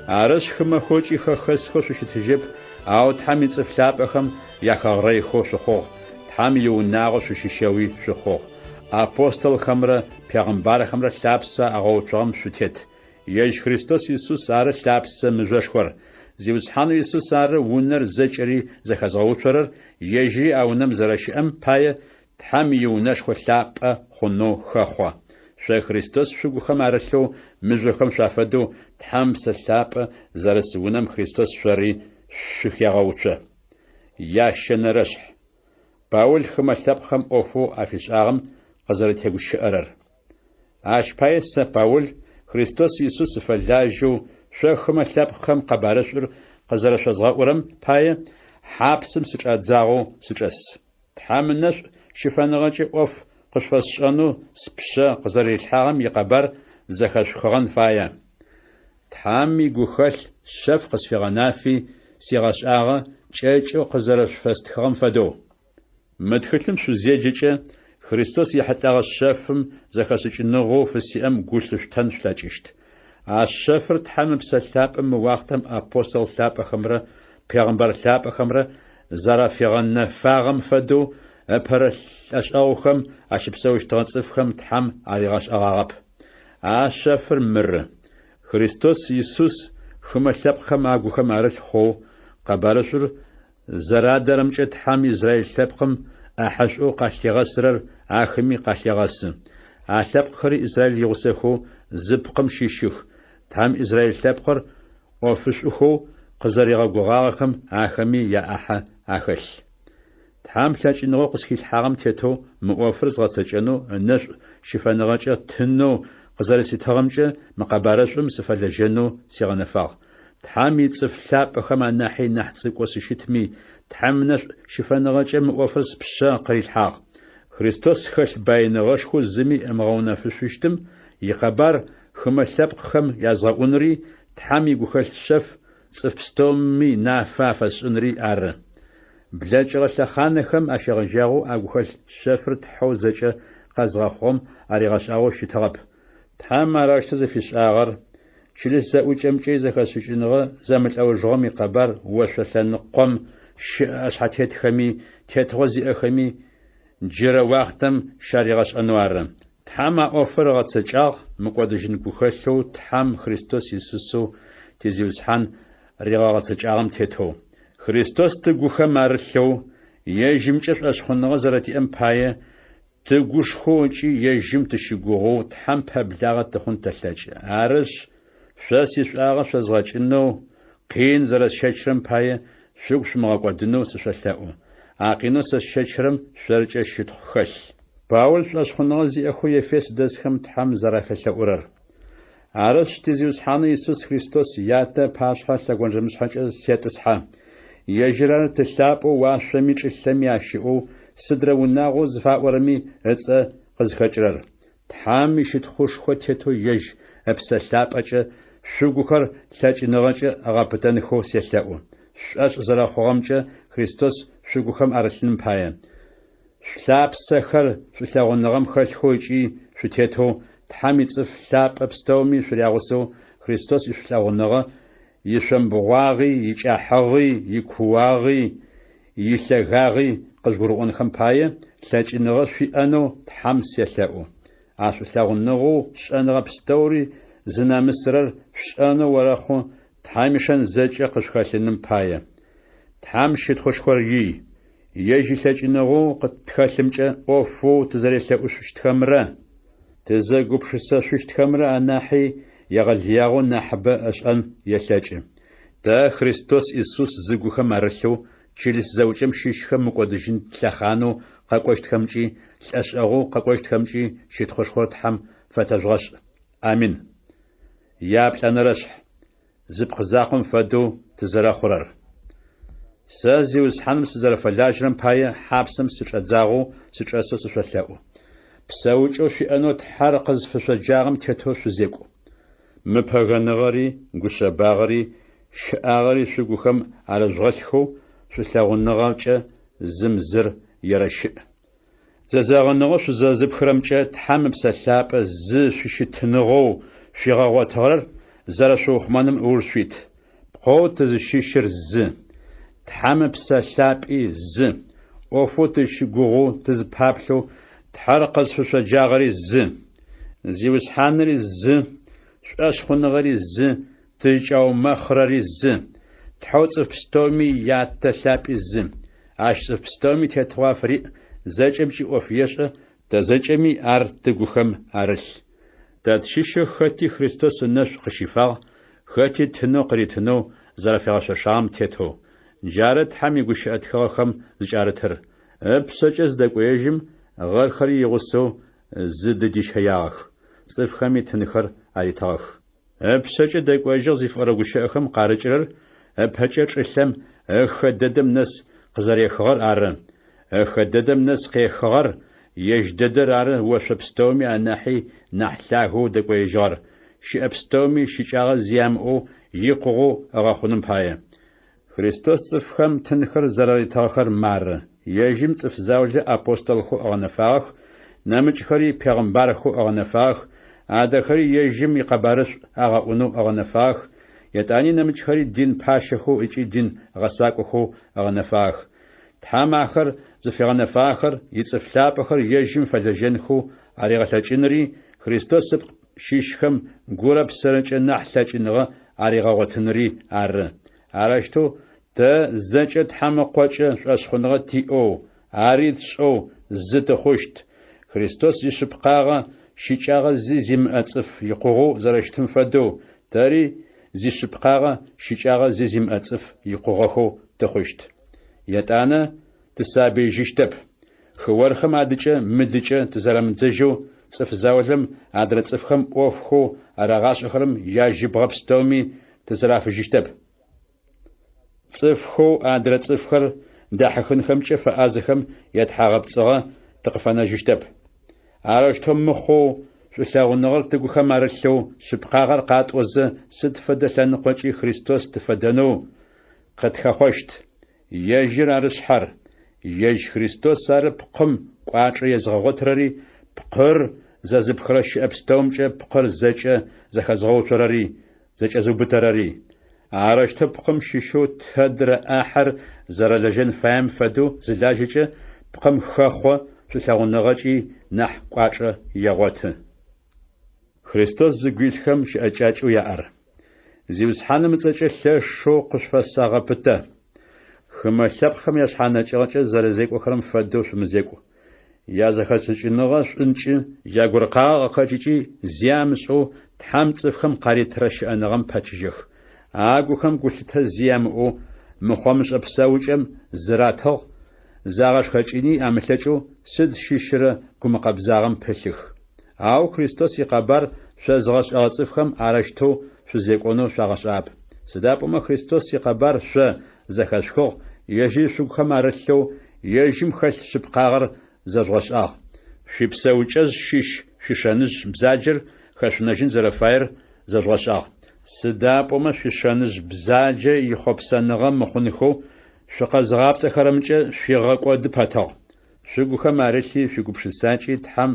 Арышъ, хымэхэу ыкӏи хэхэсхэу шъущытыжьэп, ау Тхьэм ицӏыф лъапӏэхэм яхэгърэйхэу шъухъугъ, Тхьэм иунагъо шъущыщэуи шъухъугъ. Апостолхэмрэ пегъымбархэмрэ лъапсэ агъэуцугъэм шъутет. Ежь Христос Исус ары лъапсэ мыжъошхор. Зиусхьанэу Исус ары унэр зэкӏэри зэхэзгъэуцорэр, ежьыри а унэм зэрэщыӏэм пае Тхьэм иунэшхо лъапӏэ хъунэу хэхъо. Шъо Христос шъугухэм арылъэу мыжъохэм шъуафэдэу Тхьэм Псэ Лъапӏэ зэрыс унэм Христос шъори шъухегъэуцо. Ящэнэрэшъхь. Паул хымэ лъэпкъхэм ӏофэу афишӏагъэм къызэрэтегущыӏэрэр. Ащ пае сэ, Паул, Христос Исус сыфэлажьэу, шъо хымэ лъэпкъхэм къэбарышӏур къызэрэшъозгъэӏурэм пае, хьапсым сычӏадзагъэу сычӏэс. Тхьэм ынэшӏу щыфэныгъэкӏэ ӏоф къышъуфэсшӏэнэу спшъэ къызэрэрилъхьагъэм икъэбар зэхэшъухыгъэн фае. Тхьэм игухэлъ шъэф къысфигъэнафи, сигъэшӏагъэ, кӏэкӏэу къызэрэшъуфэстхыгъэм фэдэу. Мы тхылъым шъузеджэкӏэ, Христос ехьылӏэгъэ шъэфым зэхэшӏыкӏыныгъэу фысиӏэм гу лъышъутэн шъулъэкӏыщт. А шъэфыр Тхьэм Ыпсэ Лъапӏэ мы уахътэм апостол лъапӏэхэмрэ пегъымбар лъапӏэхэмрэ зэрафигъэнэфагъэм фэдэу ыпэрэ лӏэшӏэгъухэм ащыпсэущтыгъэ цӏыфхэм Тхьэм аригъэшӏэгъагъэп. А шъэфыр мыры: Христос Исус хымэ лъэпкъхэм агухэм арылъ хъоу, къэбарышӏур зэрадэрэмкӏэ Тхьэм Израил лъэпкъым ӏахьышӏоу къалъигъэсырэр ахэми къалъегъэсы. А лъэпкъхэри Израил игъусэхэу зы пкъым щыщых, Тхьэм Израил лъэпкъыр ӏофышӏухэу къызэригъэгугъагъэхэм ахэми яӏахьэ ахэлъ. Тхьэм лъэкӏыныгъэу къысхилъхьагъэм тетэу мы ӏофыр згъэцэкӏэнэу ынэшӏу щыфэныгъэкӏэ тынэу къызэрэситыгъэмкӏэ мы къэбарышӏум сыфэлэжьэнэу сигъэнэфагъ. Тхьэм ицӏыф лъапӏэхэм анахьи нахь цӏыкӏоу сыщытми, Тхьэм ынэшӏу щыфэныгъэкӏэ мы ӏофыр спшъэ къырилъхьагъ. Христос хэлъ баиныгъэшхоу зыми ымыгъэунэфышъущтым икъэбар хымэ лъэпкъхэм язгъэӏунри, Тхьэм игухэлъ шъэф цӏыф пстэуми нафэ афэсшӏынри ары. Блэкӏыгъэ лъэхъанэхэм ащегъэжьагъэу а гухэлъ шъэфыр Тхьэу зэкӏэ къэзгъэхъугъэм аригъэшӏагъэу щытыгъэп. Тхьэм арэущтэу зыфишӏагъэр, чылыс зэӏукӏэмкӏэ изэхэшӏыкӏыныгъэ зэмылӏэужыгъом икъэбар ошъо лъэныкъом щыӏэ ӏэшъхьэтетхэми, тетыгъо зиӏэхэми джырэ уахътэм щаригъэшӏэнэу ары. Тхьэм а ӏофыр ыгъэцэкӏагъ мыкӏодыжьын гухэлъэу Тхьэм Христос Исусэу ти Зиусхьан ригъэгъэцэкӏагъэм тетэу. Христос тыгухэм арылъэу, ежьымкӏэ шӏошъхъуныгъэ зэрэтиӏэм пае, тыгушхоу ыкӏи ежьым тыщыгугъэу Тхьэм пэблагъэ тыхъун тэлъэкӏы. Арышъ, шъо сишӏуагъэ шъозгъэкӏынэу, къин зэрэсщэчырэм пае шъугу шъумыгъэкӏодынэу сышъолъэӏу. А къинэу сэ сщэчырэм шъоркӏэ щытхъу хэлъ. Паул шӏошъхъуныгъэ зиӏэхэу Ефес дэсхэм Тхьэм зэрафелъэӏурэр. Арышъ, ти Зиусхьанэу Исус Христос Ятэ ыпашъхьэ лъэгонджэмышъхьэкӏэ сетӏысхьэ. Ежьыр ары Ты лъапӏэу уашъоми чӏылъэми ащыӏэу сыдрэ унагъоу зыфаӏорэми ыцӏэ къызхэкӏырэр. Тхьэм ищытхъушхо тетэу ежь Ыпсэ Лъапӏэкӏэ шъугухэр лъэкӏыныгъэкӏэ ыгъэпытэнхэу селъэӏу. Шъушӏошъ зэрэхъугъэмкӏэ Христос шъугухэм арылъыным пае. Шъулъапсэхэр шӏулъэгъуныгъэм хэлъхэу ыкӏи шъутетэу, Тхьэм ицӏыф лъапӏэ пстэуми шъурягъусэу Христос ишӏулъэгъуныгъэ ишъомбгъуагъи, икӏахьыгъи, икууагъи, илъэгагъи къыжъугурыӏонхэм пае, лъэкӏыныгъэ шъуиӏэнэу Тхьэм селъэӏу. А шӏулъэгъуныгъэу шӏэныгъэ пстэури зынэмысырэр шъушӏэнэу орэхъу Тхьэм ишэн зэкӏэ къышъухэлъыным пае. Тхьэм щытхъушхор ий! Ежь илъэкӏыныгъэу къытхэлъымкӏэ ӏофэу тызэрелъэӏушъущтхэмрэ тызэгупшысэшъущтхэмрэ анахьи егъэлыягъэу нахьыбэ ышӏэн елъэкӏы. Тэ Христос Исус зыгухэм арылъэу чылыс зэӏукӏэм щыщхэм мыкӏодыжьын лъэхъанэу къэкӏощтхэмкӏи лӏэшӏэгъоу къэкӏощтхэмкӏи щытхъушхор Тхьэм фэтэжъугъэшӏ. Амин. Яплӏэнэрэшъхь. Зы пкъы закъом фэдэу тызэрэхъурэр. Сэ Зиусхьаным сызэрэфэлажьэрэм пае хьапсэм сычӏэдзагъэу сычӏэсэу сышъолъэӏу. Псэукӏэу шъуиӏэнэу Тхьэр къызфышъоджагъэм тетэу шъузекӏу. Мыпэгэныгъэри, гушъэбагъэри, щыӏагъэри шъугухэм арыжъугъэлъхэу шӏулъэгъуныгъэкӏэ зым зыр ерэщыӏ. Зэзэгъыныгъэу шъузэзыпхырэмкӏэ Тхьэм Ыпсэ Лъапӏэ зы шъущытыныгъэу шъуигъэгъотыгъэр зэрэшъуухъумэным ыуж шъуит. Пкъэу тызыщыщыр зы, Тхьэм Ыпсэ Лъапӏи зы, ӏофэу тызщыгугъэу тызпаплъэу Тхьэр къызфышъоджагъэри зы. Зиусхьаныри зы, шӏошъхъуныгъэри зы, тызкӏаумэхъырэри зы, Тхьэу цӏыф пстэуми Ятэ лъапӏи зы. Ащ цӏыф пстэуми тетыгъо афыриӏ, зэкӏэмкӏи ӏоф ешӏэ, тэ зэкӏэми ар тыгухэм арылъ. Тэ тщыщэу хэти Христос ынэшӏу къыщифагъ, хэти тынэу къыритынэу зэрэфигъэшъошагъэм тетэу. Джары Тхьэм игущыӏэ тхыгъэхэм зыкӏарытыр, Ыпшъэкӏэ зыдэкӏоежьым, гъэрхэри игъусэу зыдыдищэягъэх, цӏыфхэми тынхэр аритыгъэх. Ыпшъэкӏэ дэкӏожьыгъ зыфиӏорэ гущыӏэхэм къарыкӏырэр ыпэкӏэ чӏылъэм ыхэ дэдэм нэс къызэрехыгъэр ары, ыхэ дэдэм нэс къехыгъэр ежь дэдэр ары ошъо пстэуми анахьи нахь лъагэу дэкӏоежьыгъэр, щыӏэ пстэуми щыкӏагъэ зи ямыӏэу икъугъэу ыгъэхъуным пае. Христос цӏыфхэм тынхэр зэраритыгъэхэр мары, ежьым цӏыф заулэ апостолхэу ыгъэнэфагъэх, нэмыкӏхэри пегъымбархэу ыгъэнэфагъэх, адрэхэри ежьым икъэбарышӏу агъэӏунэу ыгъэнэфагъэх, етӏани нэмыкӏхэри дин пащэхэу ыкӏи дин гъэсакӏохэу ыгъэнэфагъэх. Тхьэм ахэр зыфигъэнэфагъэхэр ицӏыф лъапӏэхэр ежьым фэлэжьэнхэу аригъэлъэкӏынри, Христос ыпкъ щыщхэм гурэ псэрэкӏэ нахь лъэкӏыныгъэ аригъэгъотынри ары. Арэущтэу тэ зэкӏэ Тхьэм Ыкъокӏэ шӏошъхъуныгъэ тиӏэу, ари тшӏэу зы тыхъущт, Христос зишъыпкъагъэ щыкӏагъэ зи зимыӏэ цӏыф икъугъэу зэрэщытым фэдэу, тэри зишъыпкъагъэ щыкӏагъэ зи зимыӏэ цӏыф икъугъэхэу тыхъущт. Етӏанэ тысабыижьыщтэп. Хыорхэм адыкӏэ мыдыкӏэ тызэрамыдзэжьэу цӏыф заулэм адрэ цӏыфхэм ӏофхэу арагъашӏэхэрэм яжьыбгъэ пстэуми тызэрафыжьыщтэп. Цӏыфхэу адрэ цӏыфхэр дахьыхынхэмкӏэ фэӏазэхэм ятхьагъэпцӏыгъэ тыкъыфэнэжьыщтэп. Арэущтэу мыхъоу, шӏулъэгъуныгъэр тыгухэм арылъэу, шъыпкъагъэр къатӏозэ, сыд фэдэ лъэныкъокӏи Христос тыфэдэнэу къытхэхъощт. Ежьыр ары шъхьэр, ежь Христос ары пкъым кӏуачӏэ езыгъэгъотырэри, пкъыр зэзыпхырэ щыӏэ пстэумкӏэ пкъыр зэкӏэ зэхэзыгъэуцорэри, зэкӏэзыубытэрэри. Арэущтэу пкъым щыщэу тэдрэ ӏахьэр зэрэлэжьэн фаем фэдэу зылажьэкӏэ, пкъым хэхъо, шӏулъэгъуныгъэкӏи нахь кӏуачӏэ егъоты. Христос зыгу илъхэм щыӏэкӏакӏэу яӏэр. Зиусхьаным ыцӏэкӏэ лъэшэу къышъуфэсэгъэпытэ. Хымэ лъэпкъхэм яшъхьанэкӏыгъэкӏэ зэрэзекӏохэрэм фэдэу шъумызекӏу. Язэхэшӏыкӏыныгъэ шӏункӏы, ягуркъагъэ къыхэкӏыкӏи зи амышӏэу Тхьэм цӏыфхэм къаритырэ щыӏэныгъэм пэчыжьэх. Агухэм гулъытэ зи ямыӏэу мыхъомышӏэ псэукӏэм зыратыгъ, загъэшхэкӏыни амылъэкӏэу сыд щыщырэ гумыкъэбзагъэм пылъых. Ау Христос икъэбар шъозыгъэшӏэгъэ цӏыфхэм арэущтэу шъузекӏонэу шъуагъэшӏагъэп. Сыда пӏомэ Христос икъэбар шъо зэхэшъухыгъ, ежьыри шъугухэм арылъэу, ежьым хэлъ шъыпкъагъэр зэжъугъэшӏагъ. Шъуипсэукӏэжъ щыщ шъуишэныжъ бзаджэр хэшъунэжьын зэрэфаер зэжъугъэшӏагъ. Сыда пӏомэ шъуишэныжъ бзаджэ ихъопсэныгъэ мыхъунхэу шъукъэзыгъапцӏэхэрэмкӏэ шъуигъэкӏоды пэтыгъ. Шъугухэм арылъи шъуигупшысакӏи Тхьэм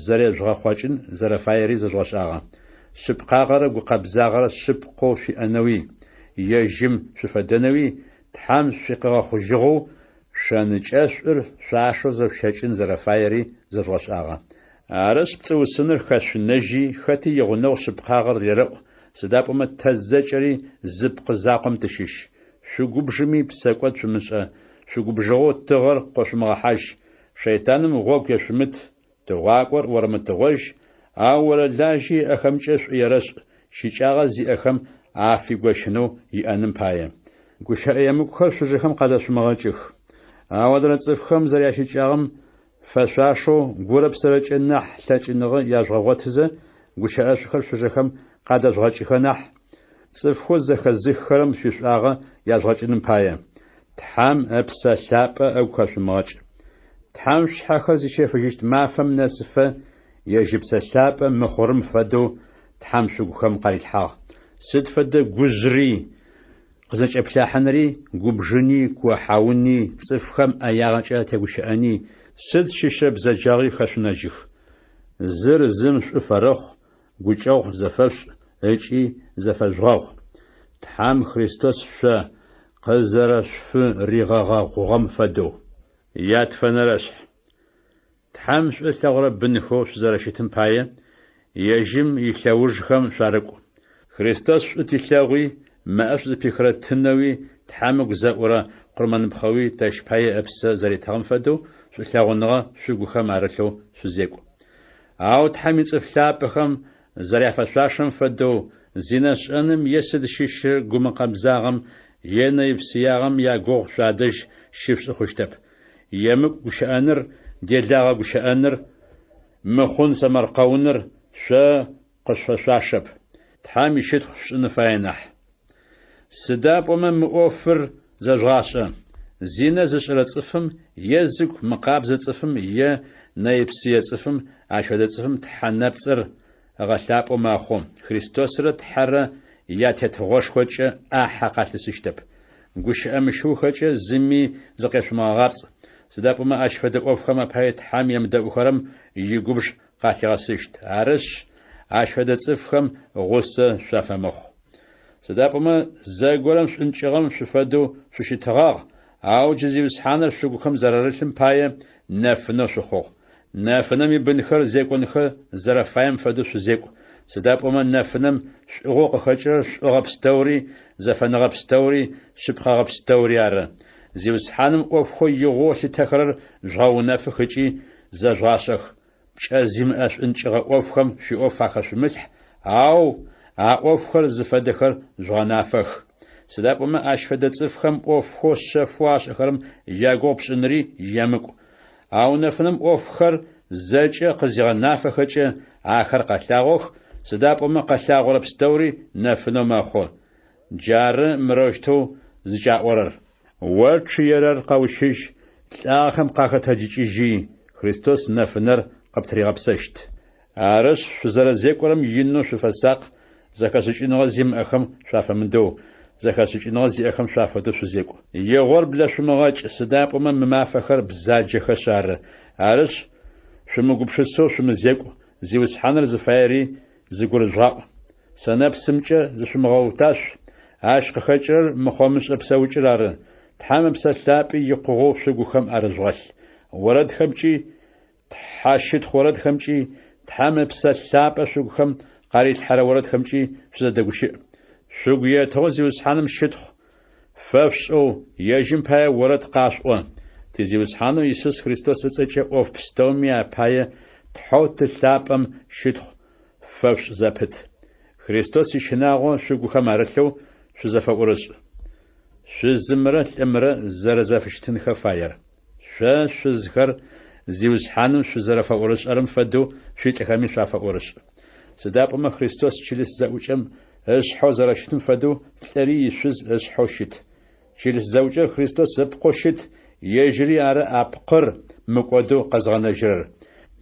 зэрежъугъэхъокӏын зэрэфаери зэжъугъэшӏагъэ. Шъыпкъагъэрэ гукъэбзагъэрэ шъыпкъэу шъуиӏэнэуи, ежьым шъуфэдэнэуи Тхьэм шъукъигъэхъужьыгъэу шэнычъэшӏур шъуашэу зэшъущэкӏын зэрэфаери зэжъугъэшӏагъэ. Арышъ, пцӏыусыныр хэшъунэжьи, хэти игъунэгъу шъыпкъагъэр рерэӏу, сыда пӏомэ тэ зэкӏэри зы пкъы закъом тыщыщ. Шъугубжыми псэкӏод шъумышӏэ, шъугубжыгъэу тыгъэр къошъумыгъэхьажь, шэйтаным гъогу ешъумыт, тыгъуакӏор орэмытыгъожь, ау орэлажьи ыӏэхэмкӏэ шӏу ерэшӏ, щыкӏагъэ зиӏэхэм афигощынэу иӏэным пае. Гущыӏэ емыкӏухэр шъужэхэм къадэшъумыгъэкӏых. Ау адрэ цӏыфхэм зэрящыкӏагъэм фэшъуашэу гурэ псэрэкӏэ нахь лъэкӏыныгъэ яжъугъэгъотызэ, гущыӏэшӏухэр шъужэхэм къадэжъугъэкӏыхэ нахь, цӏыфхэу зэхэзыххэрэм шъуишӏуагъэ яжъугъэкӏыным пае. Тхьэм Ыпсэ Лъапӏэ ыгу хэшъумыгъэкӏ. Тхьэм шъушъхьэхэр зищэфыжьыщт мафэм нэсыфэ, ежь Ыпсэ Лъапӏэ мыхъурым фэдэу Тхьэм шъугухэм къарилъхьагъ. Сыд фэдэ гужъри, къызэкӏэплъахьынри, губжыни, куохьауни, цӏыфхэм ӏэягъэкӏэ атегущыӏэни, сыд щыщрэ бзэджагъи хэшъунэжьых. Зыр зым шӏу фэрэхъу, гукӏэгъу зэфэшъушӏ, ыкӏи зэфэжъугъэгъу, Тхьэм Христос шъо къызэрэшъуфыригъэгъэгъугъэм фэдэу. Ятфэнэрэшъхь. Тхьэм шӏу ылъэгъурэ бынхэу шъузэрэщытым пае, ежьым илъэужхэм шъуарыкӏу. Христос шӏу тилъэгъуи, мэӏэшӏу зыпихырэ тынэуи Тхьэм ыгу зэӏурэ къурмэныпхъэуи тэщ пае ыпсэ зэритыгъэм фэдэу шӏулъэгъуныгъэ шъугухэм арылъэу шъузекӏу. Ау Тхьэм ицӏыф лъапӏэхэм зэряфэшъуашэм фэдэу, зинэ шӏэным е сыд щыщы гумыкъэбзагъэм е нэйпсыягъэм ягугъу шъуадэжь щышъушӏы хъущтэп. Емыкӏу гущыӏэныр, делагъэ гущыӏэныр, мыхъун сэмэркъэуныр шъо къышъуфэшъуашэп, Тхьэм ищытхъу шъушӏын фае нахь. Сыда пӏомэ мы ӏофыр зэжъугъашӏэ, зинэ зышӏэрэ цӏыфым е зыгу мыкъабзэ цӏыфым е нэйпсые цӏыфым ащ фэдэ цӏыфым тхьэ нэпцӏыр ыгъэлъапӏэу мэхъу, Христосрэ Тхьэрэ я Тетыгъошхокӏэ ӏахьэ къалъысыщтэп. Гущыӏэ мыщыухэкӏэ зыми зыкъешъумыгъэгъапцӏ, сыда пӏомэ ащ фэдэ ӏофхэм апае Тхьэм емыдэӏухэрэм игубж къалъигъэсыщт. Арышъ, ащ фэдэ цӏыфхэм гъусэ шъуафэмыхъу. Сыда пӏомэ зэгорэм шӏункӏыгъэм шъуфэдэу шъущытыгъагъ, ау джы Зиусхьаныр шъугухэм зэрарылъым пае нэфынэу шъухъугъ. Нэфынэм ибынхэр зекӏонхэ зэрэфаем фэдэу шъузекӏу, сыда пӏомэ нэфынэм шӏугъэу къыхэкӏырэр шӏугъэ пстэури, зэфэныгъэ пстэури, шъыпкъэгъэ пстэури ары. Зиусхьаным ӏофхэу игъоу ылъытэхэрэр жъугъэунэфых ыкӏи зэжъугъашӏэх. Пкӏэ зимыӏэ шӏункӏыгъэ ӏофхэм шъуиӏоф ахэшъумылъхь, ау а ӏофхэр зыфэдэхэр жъугъэнафэх. Сыда пӏомэ ащ фэдэ цӏыфхэм ӏофхэу шъэфэу ашӏэхэрэм ягугъу пшӏынри емыкӏу. Ау нэфынэм ӏофхэр зэкӏэ къызигъэнафэхэкӏэ, ахэр къэлъагъох, сыда пӏомэ къэлъагъорэ пстэури нэфынэу мэхъу. Джары мырэущтэу зыкӏаӏорэр. О чъыерэр къэущыжь, лӏагъэхэм къахэтэджыкӏыжьи, Христос нэфынэр къыптыригъэпсэщт. Арышъ, шъузэрэзекӏорэм инэу шъуфэсакъ, зэхэшӏыкӏыныгъэ зимыӏэхэм шъуафэмыдэу, зэхэшӏыкӏыныгъэ зиӏэхэм шъуафэдэу шъузекӏу. Игъор блэшъумыгъэкӏ, сыда пӏомэ мы мафэхэр бзаджэхэшъ ары. Арышъ, шъумыгупшысэу шъумызекӏу, Зиусхьаныр зыфаери зыгурыжъугъаӏу. Сэнэпсымкӏэ зышъумыгъэуташъу, ащ къыхэкӏырэр мыхъомышӏэ псэукӏыр ары. Тхьэм Ыпсэ Лъапӏи икъугъэу шъугухэм арыжъугъэлъ. Орэдхэмкӏи, тхьэщытхъу орэдхэмкӏи, Тхьэм Ыпсэ Лъапӏэ шъугухэм къарилъхьэрэ орэдхэмкӏи шъузэдэгущыӏ. Шъугу етыгъэу Зиусхьаным щытхъу фэшъушӏэу, ежьым пае орэд къашъуӏо. Ти Зиусхьанэу Исус Христос ыцӏэкӏэ ӏоф пстэуми апае Тхьэу Ты лъапӏэм щытхъу фэшъушӏ зэпыт. Христос ищынагъо шъугухэм арылъэу шъузэфэӏурышӏ. Шъузымрэ лӏымрэ зэрэзэфыщытынхэ фаер. Шъо, шъузхэр, Зиусхьаным шъузэрэфэӏорышӏэрэм фэдэу шъуилӏхэми шъуафэӏорышӏ. Сыда пӏомэ Христос чылыс зэӏукӏэм ышъхьэу зэрэщытым фэдэу лӏыри ишъуз ышъхьэу щыт. Чылыс зэӏукӏэр Христос ыпкъэу щыт, ежьыри ары а пкъыр мыкӏодэу къэзгъэнэжьырэр.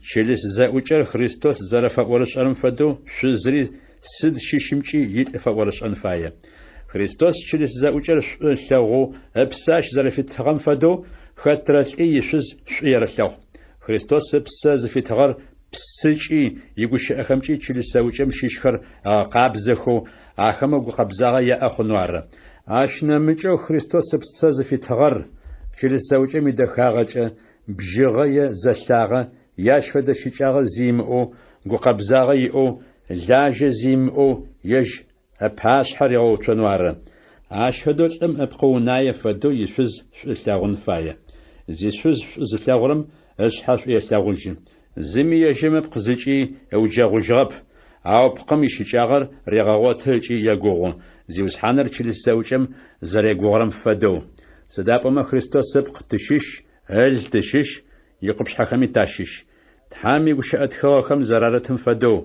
Чылыс зэӏукӏэр Христос зэрэфэӏорышӏэрэм фэдэу шъузри сыд щыщымкӏи илӏ фэӏорышӏэн фае. Христос чылыс зэӏукӏэр шӏу ылъэгъоу, ыпсэ ащ зэрэфитыгъэм фэдэу, хэтрэ лӏи ишъуз шӏу ерэлъэгъу. Христос ыпсэ зыфитыгъэр псыкӏи, игущыӏэхэмкӏи чылыс зэӏукӏэм щыщхэр ыгъэкъабзэхэу, ахэмэ гукъэбзагъэ яӏэ хъунэу ары. Ащ нэмыкӏэу Христос ыпсэ зыфитыгъэр чылыс зэӏукӏэм идэхагъэкӏэ, бжьыгъэ е зэлъагъэ е ащ фэдэ щыкӏагъэ зи имыӏэу, гукъэбзагъэ иӏэу, лажьэ зи имыӏэу ежь ыпашъхьэ ригъэуцонэу ары. Ащ фэдэу лӏым ыпкъы унае фэдэу ишъуз шӏу ылъэгъун фае. Зишъуз шӏу зылъэгъурэм ышъхьэ шӏу елъэгъужьы. Зыми ежьым ыпкъ зыкӏи ыуджэгъужьыгъэп, ау пкъым ищыкӏагъэр регъэгъоты ыкӏи егугъу, Зиусхьаныр чылыс зэӏукӏэм зэрегугъурэм фэдэу. Сыда пӏомэ Христос ыпкъ тыщыщ, ыл тыщыщ, икъупшъхьэхэми тащыщ. Тхьэм игущыӏэ тхыгъэхэм зэрарытым фэдэу,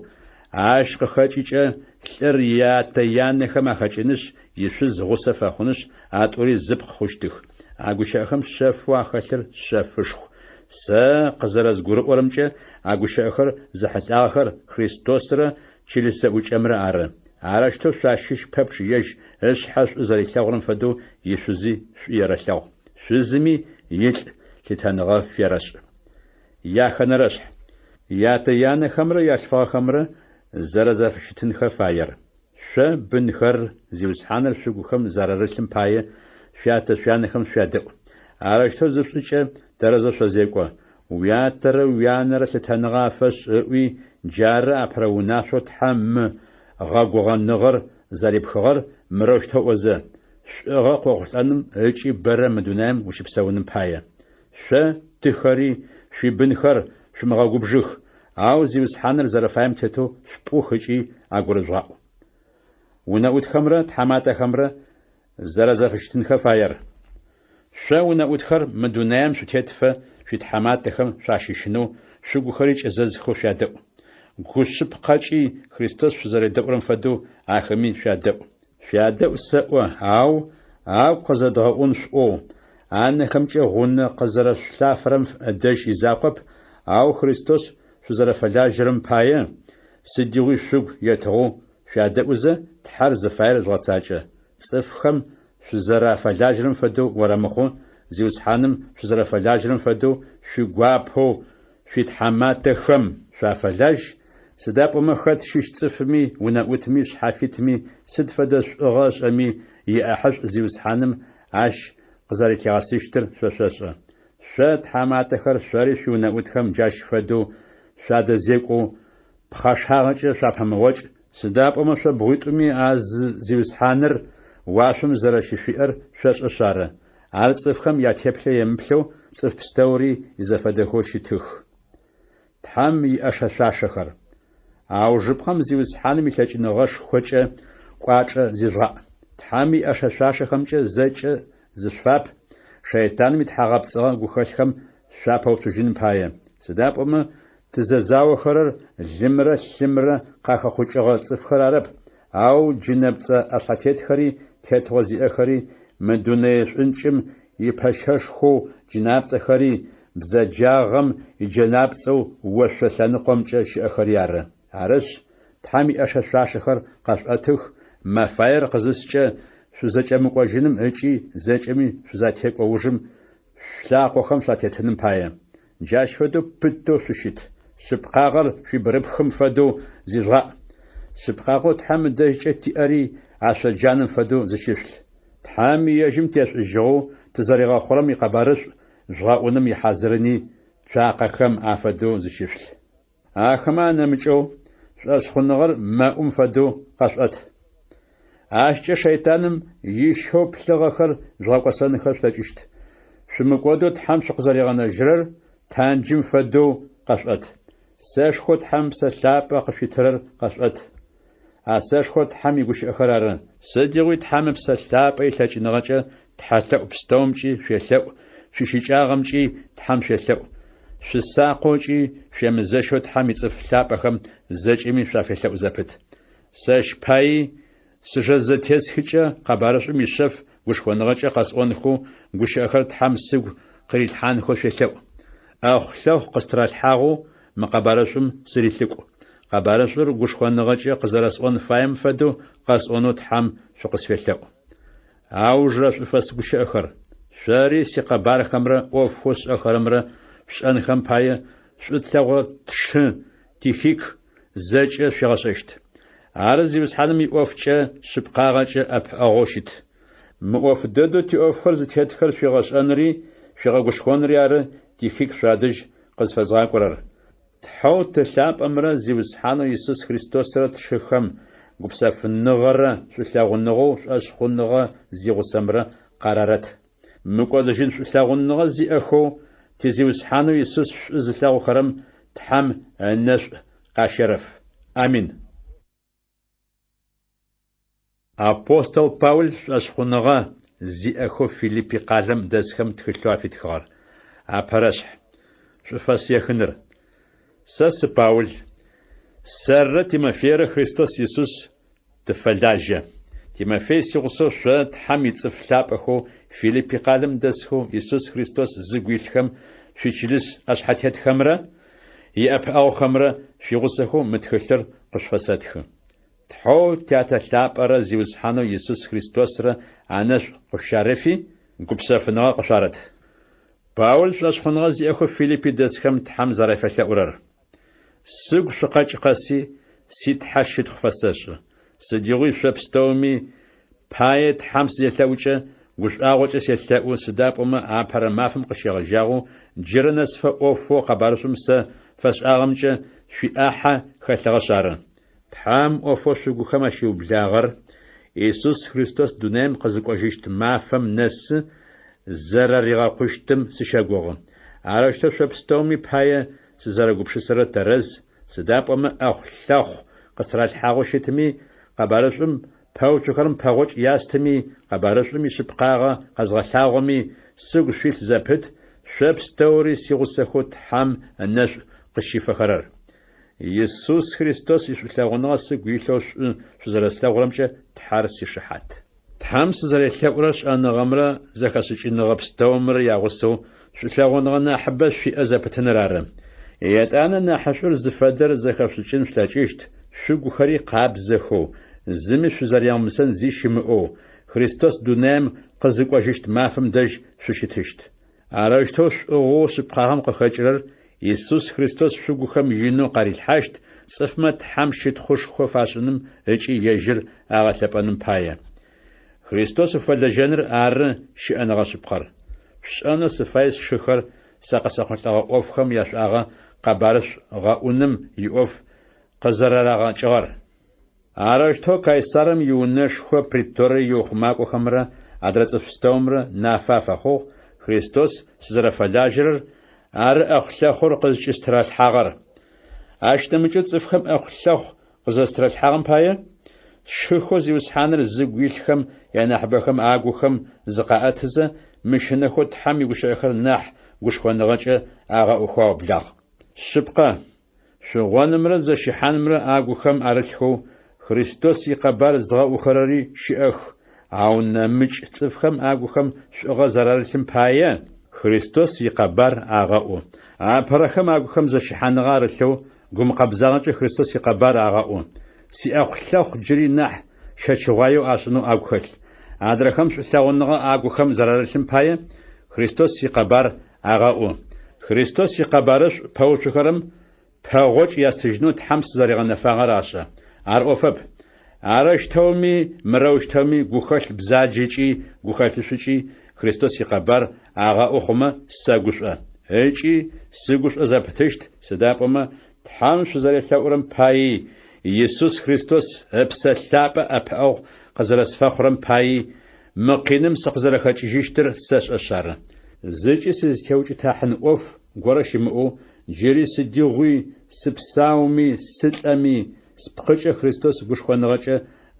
ащ къыхэкӏыкӏэ лӏыр ятэ-янэхэм ахэкӏынышъ, ишъуз гъусэ фэхъунышъ, а тӏури зыпкъ хъущтых. А гущыӏэхэм шъэфэу ахэлъыр шъэфышху. Сэ къызэрэзгурыӏорэмкӏэ, а гущыӏэхэр зэхьылӏагъэхэр Христосрэ чылыс зэӏукӏэмрэ ары. Арэущтэу шъуащыщ пэпчъ ежь ышъхьэ шӏу зэрилъэгъурэм фэдэу ишъузи шӏу ерэлъэгъу. Шъузыми илӏ лъытэныгъэ ферэшӏ. Яхэнэрэшъхь. Ятэ-янэхэмрэ ялъфыгъэхэмрэ зэрэзэфыщытынхэ фаер. Шъо, бынхэр, Зиусхьаныр шъугухэм зэрарылъым пае, шъуятэ-шъуянэхэм шъуядэӏу. Арэущтэу зышъушӏыкӏэ, тэрэзэу шъозекӏо. Уятэрэ уянэрэ лъытэныгъэ афэшӏ, ыӏуи, джары апэрэ унашъоу Тхьэм мы гъэгугъэныгъэр зэрипхыгъэр, мырэущтэу ыӏозэ, Шӏугъэ къохъулӏэным ыкӏи бэрэ мы дунаим ущыпсэуным пае. Шъо, тыхэри, шъуибынхэр, шъумыгъэгубжых, ау Зиусхьаныр зэрэфаем тетэу шъупӏух ыкӏи агурыжъугъаӏу. Унэӏутхэмрэ тхьаматэхэмрэ зэрэзэфыщытынхэ фаер. Шъо, унэӏутхэр, мы дунаим шъутетыфэ шъуитхьаматэхэм шъуащыщынэу, шъугухэри кӏэзэзхэу шъуядэӏу. Гу шъыпкъэкӏи Христос шъузэредэӏурэм фэдэу ахэми шъуядэӏу. Шъуядэӏу сэӏо, ау агу къызэдгъэӏун шъуӏоу, анэхэмкӏэ гъунэ къызэрэшъулъафэрэм ыдэжь изакъоп, ау Христос шъузэрэфэлажьэрэм пае, сыдигъуи шъугу етыгъэу шъуядэӏузэ, Тхьэр зыфаер жъугъэцакӏэ. Цӏыфхэм шъузэрафэлажьэрэм фэдэу орэмыхъу, Зиусхьаным шъузэрэфэлажьэрэм фэдэу шъуигуапэу шъуитхьаматэхэм шъуафэлажь, сыда пӏомэ хэт щыщ цӏыфми, унэӏутми, шъхьафитми сыд фэдэ шӏугъэ ышӏэми, иӏэхьышӏу Зиусхьаным ащ къызэрэлъигъэсыщтыр шъо шъошӏэ. Шъо, тхьаматэхэр, шъори шъуиунэӏутхэм джащ фэдэу шъуадэзекӏоу, пхъэшагъэкӏэ шъуапэмыгъокӏ, сыда пӏомэ шъо бгъуитӏуми а зы Зиусхьаныр уашъом зэрэщышъуиӏэр шъошӏэшъ ары. Ар цӏыфхэм ятеплъэ емыплъэу цӏыф пстэури изэфэдэхэу щытых. Тхьэм иӏэшэ-шъуашэхэр. Аужыпкъэм Зиусхьаным илъэкӏыныгъэшхокӏэ кӏуачӏэ зижъугъаӏ. Тхьэм иӏэшэ-шъуашэхэмкӏэ зэкӏэ зышъуфап, шэйтаным итхьагъэпцӏыгъэ гухэлъхэм шъуапэуцужьыным пае. Сыда пӏомэ тызэзаохэрэр лымрэ лъымрэ къахэхъукӏыгъэ цӏыфхэр арэп, ау джынэпцӏэ ӏэшъхьэтетхэри, тетыгъо зиӏэхэри, мы дунэе шӏункӏым ипэщэшхоу джынапцӏэхэри, бзэджагъэм иджэнапцӏэу ошъо лъэныкъомкӏэ щыӏэхэри ары. Арышъ, Тхьэм иӏэшэ-шъуашэхэр къэшъуӏэтых, мэфаер къызыскӏэ шъузэкӏэмыкӏожьыным ыкӏи зэкӏэми шъузатекӏо ужым шъулъакъохэм шъуатетыным пае. Джащ фэдэу пытэу шъущыт. Шъыпкъагъэр шъуибгырыпхым фэдэу зижъугъаӏ. Шъыпкъагъэу Тхьэм ыдэжькӏэ тиӏэри ашъоджанэм фэдэу зыщышъулъ. Тхьэм ежьым тешӏужьыгъэу тызэригъэхъурэм икъэбарышӏу жъугъэӏуным ихьазырыни цуакъэхэм афэдэу зыщышъулъ. Ахэмэ анэмыкӏэу, шӏошъхъуныгъэр мэӏум фэдэу къэшъуӏэт. Ащкӏэ шэйтаным ищэу плъыгъэхэр жъугъэкӏосэнхэ шъулъэкӏыщт. Шъумыкӏодэу Тхьэм шъукъызэригъэнэжьырэр танджым фэдэу къэшъуӏэт. Сэшхоу Тхьэм Псэ Лъапӏэ къышъуитырэр къэшъуӏэт. А сэшхор Тхьэм игущыӏэхэр ары. Сыдигъуи Тхьэм Ыпсэ Лъапӏэ илъэкӏыныгъэкӏэ тхьэлъэӏу пстэумкӏи шъуелъэӏу, шъуищыкӏагъэмкӏи Тхьэм шъуелъэӏу. Шъусакъэу ыкӏи шъуемызэщэу Тхьэм ицӏыф лъапӏэхэм зэкӏэми шъуафелъэӏу зэпыт. Сэщ паий сыжэ зэтесхыкӏэ къэбарышӏум ишъэф гушхоныгъэкӏэ къэсӏонхэу гущыӏэхэр Тхьэм сыгу къырилъхьанхэу шъуелъэӏу. ӏэхъу-лъэхъу къыстыралъхьагъэу мы къэбарышӏум сырилӏыкӏу. Къэбарышӏур гушхоныгъэкӏэ къызэрэсӏон фаем фэдэу къэсӏонэу Тхьэм шъукъысфелъэӏу. Аужырэ шӏуфэс гущыӏэхэр. Шъори сикъэбархэмрэ ӏофхэу сшӏэхэрэмрэ шъушӏэнхэм пае шӏу тлъэгъурэ тшы Тихик зэкӏэ шъуигъэшӏэщт. Ар Зиусхьаным иӏофкӏэ шъыпкъагъэкӏэ ӏэпыӏэгъоу щыт. Мы ӏоф дэдэу тиӏофхэр зытетхэр шъуигъэшӏэнри шъуигъэгушхонри ары Тихик шъуадэжь къызфэзгъакӏорэр. Тхьэу Ты лъапӏэмрэ Зиусхьанэу Исус Христосрэ тшыхэм гупсэфыныгъэрэ шӏулъэгъуныгъэу шӏошъхъуныгъэ зигъусэмрэ къарарэт. Мыкӏодыжьын шӏулъэгъуныгъэ зиӏэхэу ти Зиусхьанэу Исус шӏу зылъэгъухэрэм Тхьэм ынэшӏу къащерэф. Амин. Апостол Паул шӏошъхъуныгъэ зиӏэхэу Филиппи къалэм дэсхэм тхылъэу афитхыгъэр. Апэрэшъхь. Шӏуфэс ехыныр. Сэ сы Паул. Сэррэ Тимофейрэ Христос Исус тыфэлажьэ. Тимофей сигъусэу шъо Тхьэм ицӏыф лъапӏэхэу Филиппи къалэм дэсхэу Исус Христос зыгу илъхэм шъуичылыс ӏэшъхьэтетхэмрэ иӏэпыӏэгъухэмрэ шъуигъусэхэу мы тхылъыр къышъуфэсэтхы. Тхьэу Тятэ лъапӏэрэ Зиусхьанэу Исус Христосрэ анэшӏу къышъущарэфи, гупсэфыныгъэ къышъуарэт. Паул шӏошъхъуныгъэ зиӏэхэу Филиппи дэсхэм Тхьэм зэрафелъэӏурэр. Сыгу шъукъэкӏ къэси, си Тхьэ щытхъу фэсэшӏы. Сыдигъуи шъо пстэуми пае Тхьэм сызелъэӏукӏэ, гушӏуагъокӏэ селъэӏу, сыда пӏомэ апэрэ мафэм къыщегъэжьагъэу джырэ нэсыфэ ӏофэу къэбарышӏум сэ фэсшӏагъэмкӏэ шъуиӏахьэ хэлъыгъэшъ ары. Тхьэм ӏофэу шъугухэм ащиублагъэр Исус Христос дунаим къызыкӏожьыщт мафэм нэсы зэрэригъэкъущтым сыщэгугъы. Арэущтэу шъо пстэуми пае сызэрэгупшысэрэр тэрэз, сыда пӏомэ ӏэхъу-лъэхъу къыстыралъхьагъэу щытми, къэбарышӏум пэуцухэрэм пэгъокӏ ястыми, къэбарышӏум ишъыпкъагъэ къэзгъэлъагъоми, сыгу шъуилъ зэпыт, шъо пстэури сигъусэхэу Тхьэм ынэшӏу къызщифэхэрэр. Исус Христос ишӏулъэгъуныгъэ сыгу илъэу шӏу шъузэрэслъэгъурэмкӏэ Тхьэр сишыхьат. Тхьэм сызэрелъэӏурэр шӏэныгъэмрэ зэхэшӏыкӏыныгъэ пстэумрэ ягъусэу шӏулъэгъуныгъэ нахьыбэ шъуиӏэ зэпытыныр ары. Етӏанэ нахьышӏур зыфэдэр зэхэшъушӏыкӏын шъулъэкӏыщт, шъугухэри къабзэхэу, зыми шъузэрямыусэн зи щымыӏэу, Христос дунаим къызыкӏожьыщт мафэм дэжь шъущытыщт. Арэущтэу шӏугъэу шъыпкъагъэм къыхэкӏырэр Исус Христос шъугухэм инэу къарилъхьащт, цӏыфмэ Тхьэм щытхъушхо фашӏыным ыкӏи ежьыр агъэлъэпӏэным пае. Христос уфэлэжьэныр ары щыӏэныгъэ шъыпкъэр. Шъушӏэнэу сыфай сшыхэр сэ къысэхъулӏэгъэ ӏофхэм яшӏуагъэ къэбарышӏу гъэӏуным иӏоф къызэрэрагъэкӏыгъэр. Арэущтэу Кайсарым иунэшхо преторие иухъумакӏохэмрэ адрэ цӏыф пстэумрэ нафэ афэхъугъ Христос сызэрэфэлажьэрэр, ары ӏэхъу-лъэхъур къызкӏыстыралъхьагъэр. Ащ нэмыкӏэу цӏыфхэм ӏэхъу-лъэхъу къызэрэстыралъхьагъэм пае, сшыхэу Зиусхьаныр зыгу илъхэм янахьыбэхэм агухэм зыкъаӏэтызэ, мыщынэхэу Тхьэм игущыӏэхэр нахь гушхоныгъэкӏэ агъэӏухэу аублагъ. Шъыпкъэ, Шъугъонымрэ зэщыхьанымрэ агухэм арылъхэу Христос икъэбар зыгъэӏухэрэри щыӏэх, ау нэмыкӏ цӏыфхэм агухэм шӏугъэ зэрарылъым пае, Христос икъэбар агъэӏу. Апэрэхэм агухэм зэщыхьаныгъэ арылъэу, гумыкъэбзагъэкӏэ Христос икъэбар агъэӏу. Сиӏэхъу-лъэхъу джыри нахь щэчыгъуаеу ашӏынэу агу хэлъ. Адрэхэм шӏулъэгъуныгъэ агухэм зэрарылъым пае, Христос икъэбар Агъэӏу. Христос икъэбарышӏу пэуцухэрэм пэгъокӏ ястыжьынэу Тхьэм сызэригъэнэфагъэр ашӏэ. Ар ӏофэп. Арэущтэуми мырэущтэуми гухэлъ бзаджэкӏи гухэлъышӏукӏи Христос икъэбар агъэӏу хъумэ, сэгушӏо. Ыкӏи сыгушӏо зэпытыщт, сыда пӏомэ Тхьэм шъузэрелъэӏурэм паий, Исус Христос Ыпсэ Лъапӏэ ӏэпыӏэгъу къызэрэсфэхъурэм паий мы къиным сыкъызэрэхэкӏыжьыщтыр сэшӏэшъ ары. Зыкӏи сызтеукӏытахьын ӏоф горэ щымыӏэу, джыри сыдигъуи, сыпсауми, сылӏэми, спкъыкӏэ Христос гушхоныгъэкӏэ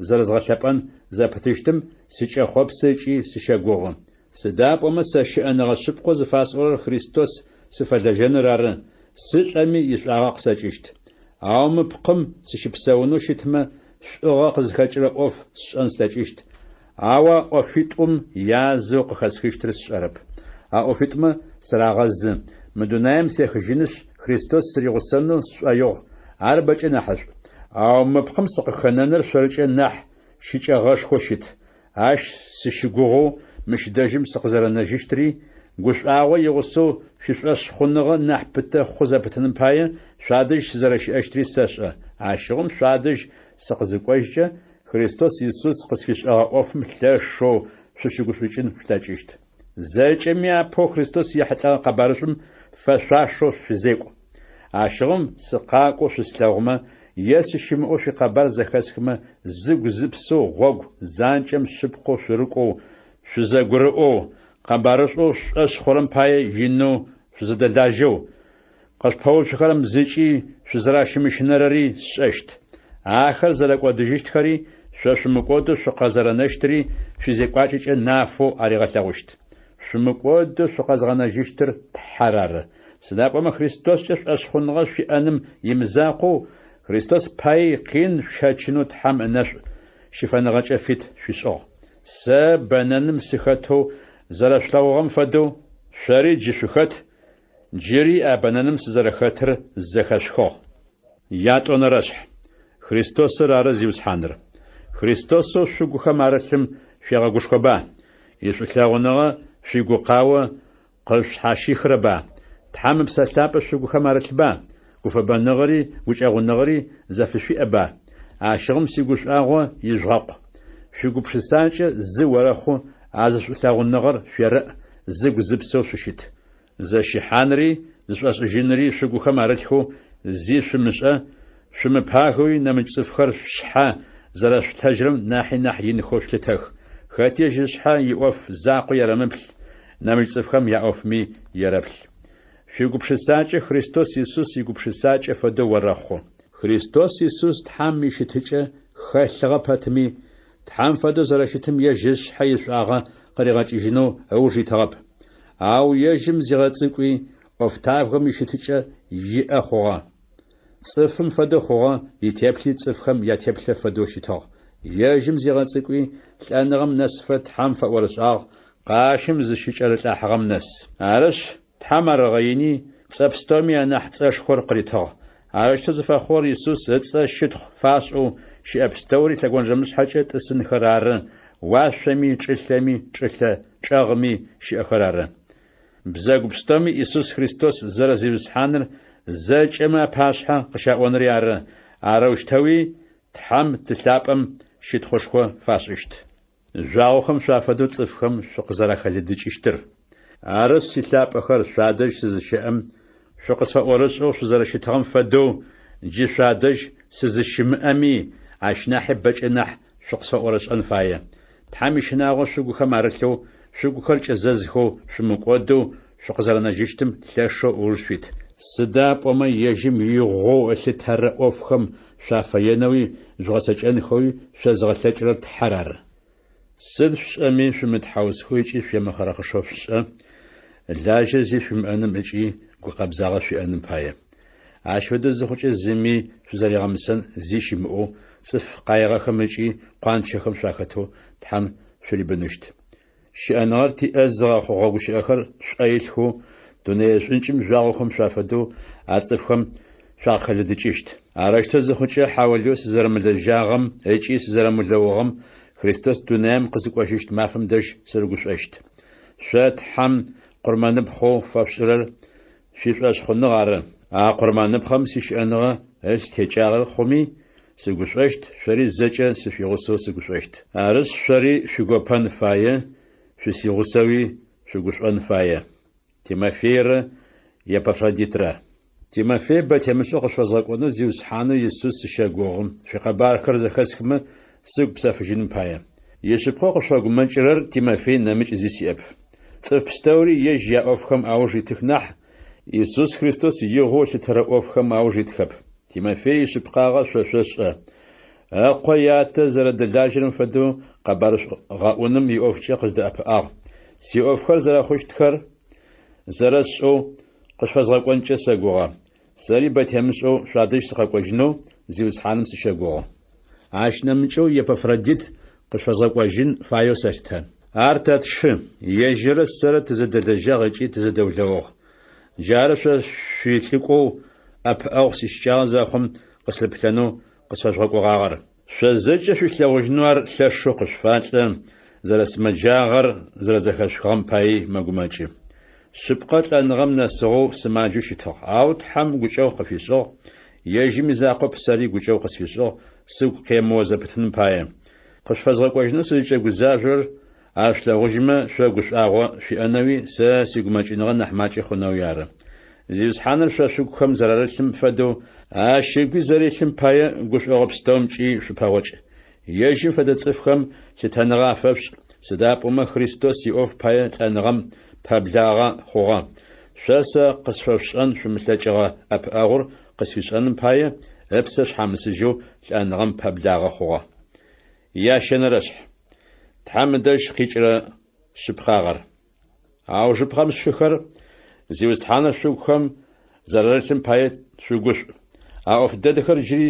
зэрэзгъэлъэпӏэн зэпытыщтым сыкӏэхъопсы ыкӏи сыщэгугъы. Сыда пӏомэ сэ щыӏэныгъэ шъыпкъэу зыфасӏорэр Христос сыфэлэжьэныр ары, сылӏэми ишӏуагъэ къысэкӏыщт. Ау мы пкъым сыщыпсэунэу щытмэ, шӏугъэ къызхэкӏырэ ӏоф сшӏэн слъэкӏыщт, ау а ӏофитӏум язэу къыхэсхыщтыр сшӏэрэп. А ӏофитӏумэ сырагъэзы, мы дунаим сехыжьынышъ, Христос сыригъусэнэу сшӏоигъу, ар бэкӏэ нахьышӏу. Ау мы пкъым сыкъыхэнэныр шъоркӏэ нахь щыкӏэгъэшхоу щыт. Ащ сыщыгугъэу мыщ дэжьым сыкъызэрэнэжьыщтри, гушӏуагъо игъусэу шъуишӏошъхъуныгъэ нахь пытэ хъу зэпытыным пае шъуадэжь сызэрэщыӏэщтри сэшӏэ. Ащыгъум шъуадэжь сыкъызыкӏожькӏэ, Христос Исус къысфишӏэгъэ ӏофым лъэшэу шъущыгушӏукӏын шъулъэкӏыщт. Зэкӏэми апэу Христос ехьылӏэгъэ къэбарышӏум фэшъуашэу шъузекӏу. Ащыгъум сыкъакӏоу шъуслъэгъумэ е сыщымыӏэу шъуикъэбар зэхэсхымэ, зыгу-зыпсэу гъогу занкӏэм шъыпкъэу шъурыкӏоу, шъузэгурыӏоу, къэбарышӏоу шъушӏошъ хъурэм пае инэу шъузэдэлажьэу, къышъупэуцухэрэм зыкӏи шъузэращымыщынэрэри сшӏэщт. Ахэр зэрэкӏодыжьыщтхэри, шъо шъумыкӏодэу шъукъызэрэнэщтыри шъуизекӏуакӏэкӏэ нафэу аригъэлъэгъущт. Шъумыкӏодэу шъукъэзгъэнэжьыщтыр Тхьэр ары. Сыда пӏомэ Христоскӏэ шӏошъхъуныгъэ шъуиӏэным имызакъоу, Христос паий къин шъущэчынэу Тхьэм ынэшӏу щыфэныгъэкӏэ фит шъуишӏыгъ. Сэ бэнэным сыхэтэу зэрэшъулъэгъугъэм фэдэу, шъори джы шъухэт, джыри а бэнэным сызэрэхэтыр зэхэшъухыгъ. Ятӏонэрэшъхь. Христосыр ары Зиусхьаныр. Христосэу шъугухэм арылъым шъуегъэгушхоба? Ишӏулъэгъуныгъэ шъуигукъао къышъушъхьащихрэба? Тхьэм Ыпсэ Лъапӏэ шъугухэм арылъба? Гуфэбэныгъэри гукӏэгъуныгъэри зэфышъуиӏэба? Ащыгъум сигушӏуагъо ижъугъэкъу. Шъуигупшысакӏэ зы орэхъу, а зы шӏулъэгъуныгъэр шъуерэӏ, зыгу зыпсэу шъущыт. Зэщыхьанри зышӏошӏыжьынри шъугухэм арылъхэу зи шъумышӏэ, шъумыпагэуи нэмыкӏ цӏыфхэр шъушъхьэ зэрэшъулъытэжьырэм нахьи нахь инхэу шъулъытэх. Хэти ежь ышъхьэ иӏоф закъо ерэмыплъ, нэмыкӏ цӏыфхэм яӏофми ерэплъ. Шъуигупшысакӏэ Христос Исус игупшысакӏэ фэдэу орэхъу. Христос Исус Тхьэм ищытыкӏэ хэлъыгъэ пэтми, Тхьэм фэдэу зэрэщытым ежь ышъхьэ ишӏуагъэ къыригъэкӏыжьынэу ыуж итыгъэп. Ау ежьым зигъэцӏыкӏуи, ӏофтабгэм ищытыкӏэ иӏэ хъугъэ. Цӏыфым фэдэу хъугъэ, итеплъи цӏыфхэм ятеплъэ фэдэу щытыгъ. Ежьым зигъэцӏыкӏуи, лӏэныгъэм нэсыфэ Тхьэм фэӏорышӏагъ, къащым зыщыкӏэрылӏахьыгъэм нэс. Арышъ, Тхьэм ар ыгъэини, цӏэ пстэуми анахь цӏэшхор къыритыгъ. Арэущтэу зыфэхъугъэр Исус ыцӏэ щытхъу фашӏэу, щыӏэ пстэури лъэгонджэмышъхьэкӏэ тӏысынхэр ары, уашъоми, чӏылъэми, чӏылъэ чӏэгъми щыӏэхэр ары. Бзэгу пстэуми Исус Христос зэрэ Зиусхьаныр зэкӏэмэ апашъхьэ къыщаӏонри ары, арэущтэуи Тхьэм Ты лъапӏэм щытхъушхо фашӏыщт. Жъуагъохэм шъуафэдэу цӏыфхэм шъукъызэрахэлыдыкӏыщтыр. Арышъ, силъапӏэхэр, шъуадэжь сызыщэӏэм, шъукъысфэӏорышӏэу шъузэрэщытыгъэм фэдэу, джы шъуадэжь сызыщымыӏэми, ащ нахьи бэкӏэ нахь шъукъысфэӏорышӏэн фае. Тхьэм ищынагъо шъугухэм арылъэу, шъугухэр кӏэзэзхэу, шъумыкӏодэу шъукъызэрэнэжьыщтым лъэшэу ыуж шъуит. Сыда пӏомэ ежьым игъоу ылъытэрэ ӏофхэм шъуафэенэуи жъугъэцэкӏэнхэуи шъозыгъэлъэкӏырэр Тхьэр ары. Сыд шъушӏэми, шъумытхьаусхэу ыкӏи шъуемыхъырэхъышэу шъушӏэ, лажьэ зи шъуимыӏэным ыкӏи гукъэбзагъэ шъуиӏэным пае. Ащ фэдэу зыхъукӏэ зыми шъузэригъэмысэн зи щымыӏэу, цӏыф къаигъэхэм ыкӏи къуанчэхэм шъуахэтэу Тхьэм шъурибыныщт. Щыӏэныгъэр тиӏэ зыгъэхъугъэ гущыӏэхэр шъуӏэ илъхэу, дунэе шӏункӏым жъуагъохэм шъуафэдэу а цӏыфхэм шъуакъыхэлыдыкӏыщт. Арэущтэу зыхъукӏэ, хьаулыеу сызэрэмылэжьагъэм ыкӏи сызэрэмылэугъэм Христос дунаим къызыкӏожьыщт мафэм дэжь сырыгушӏощт. Шъо Тхьэм къурмэныпхъэу фэшъушӏырэр шъуишӏошъхъуныгъ ары. А къурмэныпхъэм сищыӏэныгъэ ылъ текӏагъэ хъуми, сыгушӏощт, шъори зэкӏэ сышъуигъусэу сыгушӏощт. Арышъ, шъори шъуигопэн фае, шъусигъусэуи шъугушӏон фае. Тимофейрэ Епафродитрэ. Тимофей бэ темышӏэу къышъуфэзгъэкӏонэу Зиусхьанэу Исус сыщэгугъы, шъуикъэбархэр зэхэсхымэ, сыгу псэфыжьыным пае. Ишъыпкъэу къышъуфэгумэкӏырэр Тимофей нэмыкӏ зи сиӏэп. Цӏыф пстэури ежь яӏофхэм ауж итых нахь, Исус Христос игъоу ылъытэрэ ӏофхэм ауж итхэп. Тимофей ишъыпкъагъэ шъо шъошӏэ. Ыкъо ятэ зэрэдэлажьэрэм фэдэу къэбарышӏу гъэӏуным иӏофкӏэ къыздэӏэпыӏагъ. Сиӏофхэр зэрэхъущтхэр зэрэсшӏэу къышъуфэзгъэкӏонкӏэ сэгугъэ. Сэри бэ темышӏэу шъуадэжь сыкъэкӏожьынэу Зиусхьаным сыщэгугъы. Ащ нэмыкӏэу Епафродит къышъуфэзгъэкӏожьын фаеу сэлъытэ. Ар тэ тшы, ежьыррэ сэрэ тызэдэлэжьагъ ыкӏи тызэдэулэугъ. Джары шъо шъуилӏыкӏоу ӏэпыӏэгъу сищыкӏагъэ зэхъум къыслъыплъэнэу къысфэжъугъэкӏогъагъэр. Шъо зэкӏэ шъуилъэгъужьынэу ар лъэшэу къышъуфалӏэ, зэрэсымэджагъэр зэрэзэхэшъухыгъэм паий мэгумэкӏы. Шъыпкъэ, лӏэныгъэм нэсыгъэу сымаджэу щытыгъ, ау Тхьэм гукӏэгъу къыфишӏыгъ, ежьым изакъоп сэри гукӏэгъу къысфишӏыгъ, сыгу къемыо зэпытыным пае. Къышъуфэзгъэкӏожьынэу сызыкӏэгузажъорэр ар шъулъэгъужьымэ, шъо гушӏуагъо шъуиӏэнэуи, сэ сигумэкӏыныгъэ нахь макӏэ хъунэуи ары. Зиусхьаныр шъо шъугухэм зэрарылъым фэдэу, ащ ыгуи зэрилъым пае гушӏогъо пстэумкӏи шъупэгъокӏ. Ежьым фэдэ цӏыфхэм лъытэныгъэ афэшъушӏ, сыда пӏомэ Христос иӏоф пае лӏэныгъэм пэблагъэ хъугъэ. Шъо сэ къысфэшъушӏэн шъумылъэкӏыгъэ ӏэпыӏэгъур къысфишӏэным пае ыпсэ шъхьамысыжьэу лӏэныгъэм пэблагъэ хъугъэ. Ящэнэрэшъхь. Тхьэм ыдэжь къикӏырэ шъыпкъагъэр. Аужыпкъэм сшыхэр, Зиусхьаныр шъугухэм зэрарылъым пае шъугушӏу. А ӏоф дэдэхэр джыри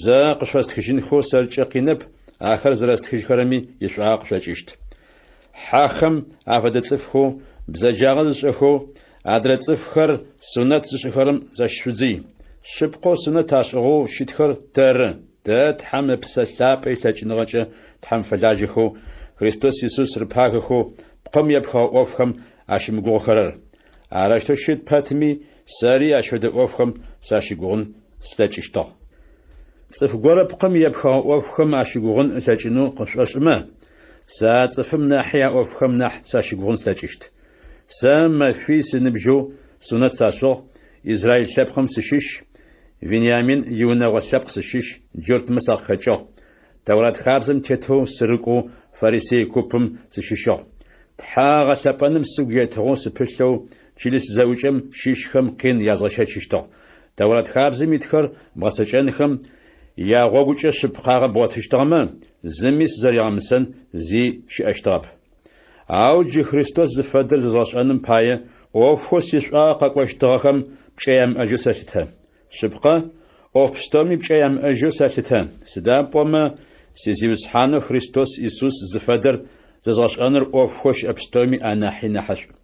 зэ къышъуфэстхыжьынхэу сэркӏэ къинэп, ахэр зэрэстхыжьхэрэми ишӏуагъэ къышъокӏыщт. Хьэхэм афэдэ цӏыфхэу, бзэджагъэ зышӏэхэу, адрэ цӏыфхэр сунэт зышӏыхэрэм защышъудзый. Шъыпкъэу сунэт ашӏыгъэу щытхэр тэры. Тэ Тхьэм Ыпсэ Лъапӏэ илъэкӏыныгъэкӏэ Тхьэм фэлажьэхэу, Христос Исус рыпагэхэу, пкъым епхыгъэ ӏофхэм ащымыгугъыхэрэр. Арэущтэу щыт пэтми, сэри ащ фэдэ ӏофхэм сащыгугъын слъэкӏыщтыгъ. Цӏыф горэ пкъым епхыгъэ ӏофхэм ащыгугъын ылъэкӏынэу къышӏошӏымэ, сэ а цӏыфым нахьи а ӏофхэм нахь сащыгугъын слъэкӏыщт. Сэ мэфий сыныбжьэу сунэт сашӏыгъ, израиль лъэпкъым сыщыщ, Вениамин иунэгъо лъэпкъ сыщыщ, джуртмэ сакъыхэкӏыгъ. Тэурат хабзэм тетэу сырыкӏоу фарисей купым сыщыщыгъ. Тхьэ гъэлъэпӏэным сыгу етыгъэу сыпылъэу чылыс зэӏукӏэм щыщхэм къин язгъэщэчыщтыгъ. Тэурат хабзэм итхэр бгъэцэкӏэнхэм ягъогукӏэ шъыпкъагъэ бгъотыщтыгъэмэ, зыми сызэригъэмысэн зи щыӏэщтыгъэп. Ау джы Христос зыфэдэр зэзгъэшӏэным пае, ӏофхэу сишӏуагъэ къэкӏощтыгъэхэм пкӏэ ямыӏэжьэу сэлъытэ. Шъыпкъэ, ӏоф пстэуми пкӏэ ямыӏэжьэу сэлъытэ, сыда пӏомэ си Зиусхьанэу Христос Исус зыфэдэр зэзгъэшӏэныр ӏофхэу щыӏэ пстэуми анахьи нахьышӏу.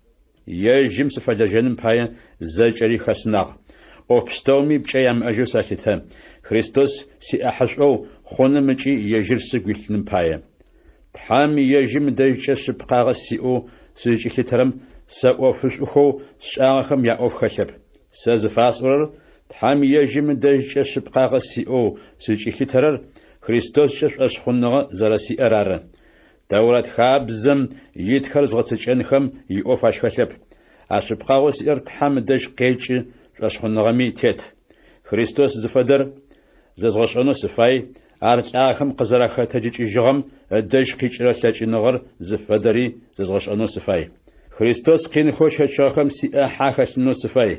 Ежьым сыфэлэжьэным пае зэкӏэри хэсынагъ. ӏоф пстэуми пкӏэ ямыӏэжьэу сэлъытэ, Христос сиӏахьышӏоу хъуным ыкӏи ежьыр сыгу илъыным пае. Тхьэм ежьым ыдэжькӏэ шъыпкъагъэ сиӏэу сызкӏилъытэрэм сэ ӏофышӏухэу сшӏагъэхэм яӏоф хэлъэп. Сэ зыфасӏорэр Тхьэм ежьым ыдэжькӏэ шъыпкъагъэ сиӏэу сызкӏилъытэрэр Христоскӏэ шӏошъхъуныгъэ зэрэсиӏэр ары. Тэурат хабзэм итхэр згъэцэкӏэнхэм иӏоф ащ хэлъэп. А шъыпкъагъэу сиӏэр Тхьэм ыдэжь къекӏы шӏошъхъуныгъэми тет. Христос зыфэдэр зэзгъэшӏэнэу сыфай, ар лӏагъэхэм къызэрахэтэджыкӏыжьыгъэм ыдэжь къикӏырэ лъэкӏыныгъэр зыфэдэри зэзгъэшӏэнэу сыфай. Христос къинхэу ыщэчыгъэхэм сиӏахь ахэлъынэу сыфай.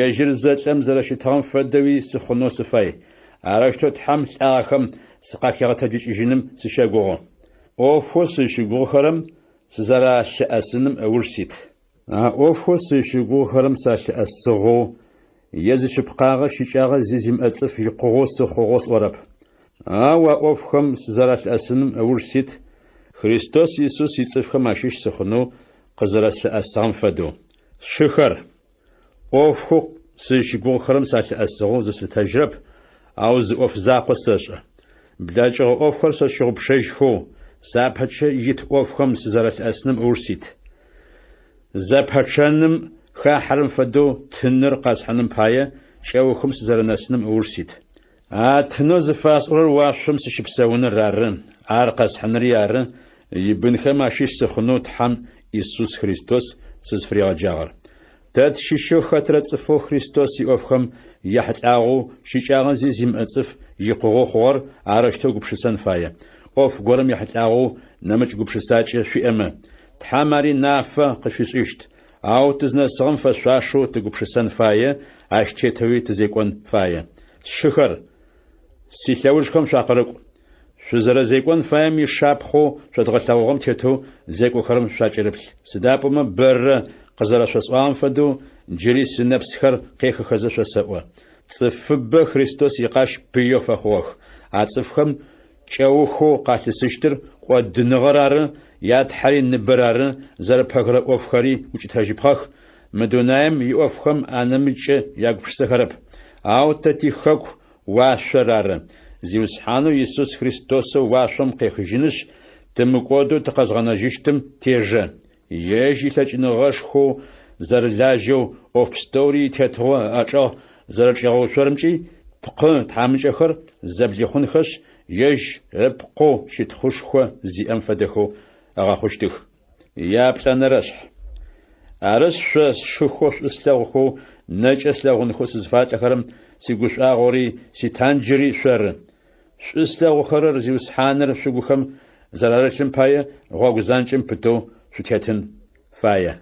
Ежьыр зэлӏэм зэрэщытыгъэм фэдэуи сыхъунэу сыфай. Арэущтэу Тхьэм лӏагъэхэм сыкъахигъэтэджыкӏыжьыным сыщэгугъы. ӏофхэу сызщыгугъыхэрэм сызэралъыӏэсыным ыуж сит. А ӏофхэу сызщыгугъыхэрэм салъыӏэсыгъэу е зишъыпкъагъэ щыкӏагъэ зи зимыӏэ цӏыф икъугъэу сыхъугъэу сӏорэп. Ау а ӏофхэм сызэралъыӏэсыным ыуж сит, Христос Исус ицӏыфхэм ащыщ сыхъунэу къызэрэслъыӏэсыгъэм фэдэу. Сшыхэр, ӏофхэу сызщыгугъыхэрэм салъыӏэсыгъэу зыслъытэжьырэп, ау зы ӏоф закъо сэшӏэ. Блэкӏыгъэ ӏофхэр сэ сщыгъупшэжьхэу, сапэкӏэ ит ӏофхэм сызэрэлъыӏэсыным ыуж сит. Зэпэчъэным хахьэрэм фэдэу тыныр къэсхьыным пае, кӏэухым сызэрэнэсыным ыуж сит. А тынэу зыфасӏорэр уашъом сыщыпсэуныр ары, ар къэсхьыныри ары, ибынхэм ащыщ сыхъунэу Тхьэм Исус Христос сызфыригъэджагъэр. Тэ тщыщэу хэтрэ цӏыфэу Христос иӏофхэм яхьылӏагъэу щыкӏагъэ зи зимыӏэ цӏыф икъугъэу хъугъэр арэущтэу гупшысэн фае, ӏоф горэм ехьылӏагъэу нэмыкӏ гупшысакӏэ шъуиӏэмэ, Тхьэм ари нафэ къышъуфишӏыщт. Ау тызнэсыгъэм фэшъуашэу тыгупшысэн фае, ащ тетэуи тызекӏон фае. Сшыхэр, силъэужхэм шъуакъырыкӏу. Шъузэрэзекӏон фаем ишапхъэу шъодгъэлъэгъугъэм тетэу зекӏохэрэм шъуакӏырыплъ. Сыда пӏомэ бэрэ къызэрэшъосӏуагъэм фэдэу джыри сынэпсхэр къехыхэзэ шъосэӏо. Цӏыфыбэ Христос икъащ пыеу фэхъугъэх. А цӏыфхэм кӏэухэу къалъысыщтыр кӏодыныгъэр ары, я Тхьэри ныбэр ары, зэрыпэгырэ ӏофхэри укӏытэжьыпхъэх, мы дунаим иӏофхэм анэмыкӏкӏэ ягупшысэхэрэп. Ау тэ тихэку уашъор ары, Зиусхьанэу Исус Христосэу уашъом къехыжьынышъ, тымыкӏодэу тыкъэзгъэнэжьыщтым тежэ. Ежь илъэкӏыныгъэшхоу зэрылажьэу, ӏоф пстэури итетыгъо ыӏэчӏэгъ зэрэчӏигъэуцорэмкӏи тпкъы тхьамыкӏэхэр зэблихъунхэшъ, ежь ыпкъэу щытхъушхо зиӏэм фэдэхэу ыгъэхъущтых. Яплӏэнэрэшъхь. Арышъ, шъо сшыхэу шӏу слъэгъухэу, нэкӏэ слъэгъунхэу сызфалӏэхэрэм сигушӏуагъори ситанджыри шъоры. Шӏу слъэгъухэрэр Зиусхьаныр шъугухэм зэрарылъым пае гъогу занкӏэм пытэу шъутетын фае.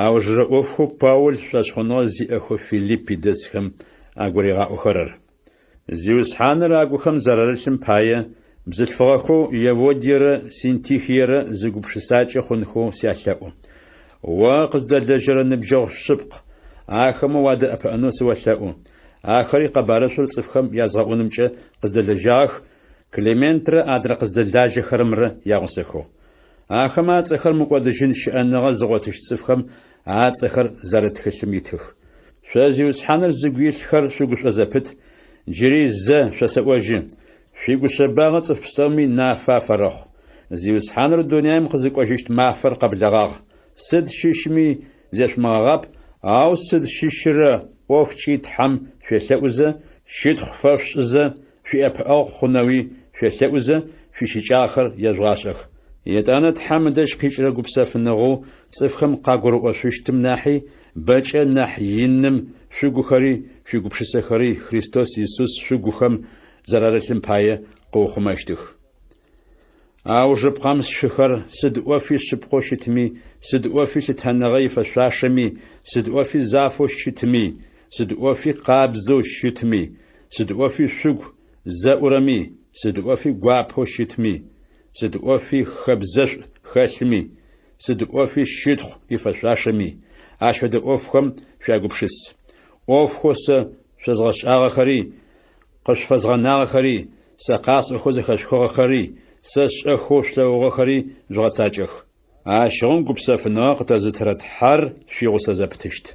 Аужырэ ӏофхэу Паул шӏошъхъуныгъэ зиӏэхэу Филиппи дэсхэм агуригъаӏохэрэр. Зиусхьаныр агухэм зэрарылъым пае, бзылъфыгъэхэу Еводиерэ Синтихиерэ зы гупшысакӏэ хъунхэу сялъэӏу. О къыздэлэжьэрэ ныбджэгъу шъыпкъ, ахэмэ уадэӏэпыӏэнэу сыолъэӏу. Ахэри къэбарышӏур цӏыфхэм язгъэӏунымкӏэ къыздэлэжьагъэх, Клементрэ адрэ къыздэлажьэхэрэмрэ ягъусэхэу. Ахэмэ ацӏэхэр мыкӏодыжьын щыӏэныгъэ зыгъотыщт цӏыфхэм ацӏэхэр зэрыт тхылъым итых. Шъо Зиусхьаныр зыгу илъхэр шъугушӏо зэпыт, джыри зэ шъосэӏожьы, шъуигушъэбагъэ цӏыф пстэуми нафэ афэрэхъу. Зиусхьаныр дунаим къызыкӏожьыщт мафэр къэблэгъагъ. Сыд щыщми зешъумыгъэгъап, ау сыд щыщырэ ӏофкӏи Тхьэм шъуелъэӏузэ, Щытхъу фэшъушӏызэ, шъуиӏэпыӏэгъу хъунэуи шъуелъэӏузэ, шъуищыкӏагъэхэр ежъугъашӏэх. Етӏанэ Тхьэм ыдэжь къикӏырэ гупсэфыныгъэу цӏыфхэм къагурыӏошъущтым нахьи бэкӏэ нахь иным шъугухэри шъуигупшысэхэри Христос Исус шъугухэм зэрарылъым пае къыухъумэщтых. Аужыпкъэм, сшыхэр, сыд ӏофи шъыпкъэу щытми, сыд ӏофи лъытэныгъэ ифэшъуашэми, сыд ӏофи зафэу щытми, сыд ӏофи къабзэу щытми, сыд ӏофи шъугу зэӏурэми, сыд ӏофи гуапэу щытми, сыд ӏофи хэбзэшӏу хэлъми, сыд ӏофи щытхъу ифэшъуашэми, ащ фэдэ ӏофхэм шъуягупшыс. ӏофхэу сэ шъозгъэшӏагъэхэри, къышъуфэзгъэнагъэхэри, сэ къасӏохэу зэхэшъухыгъэхэри, сэ сшӏэхэу шъулъэгъугъэхэри жъугъэцакӏэх. Ащыгъум гупсэфыныгъэ къытэзытырэ Тхьэр шъуигъусэ зэпытыщт.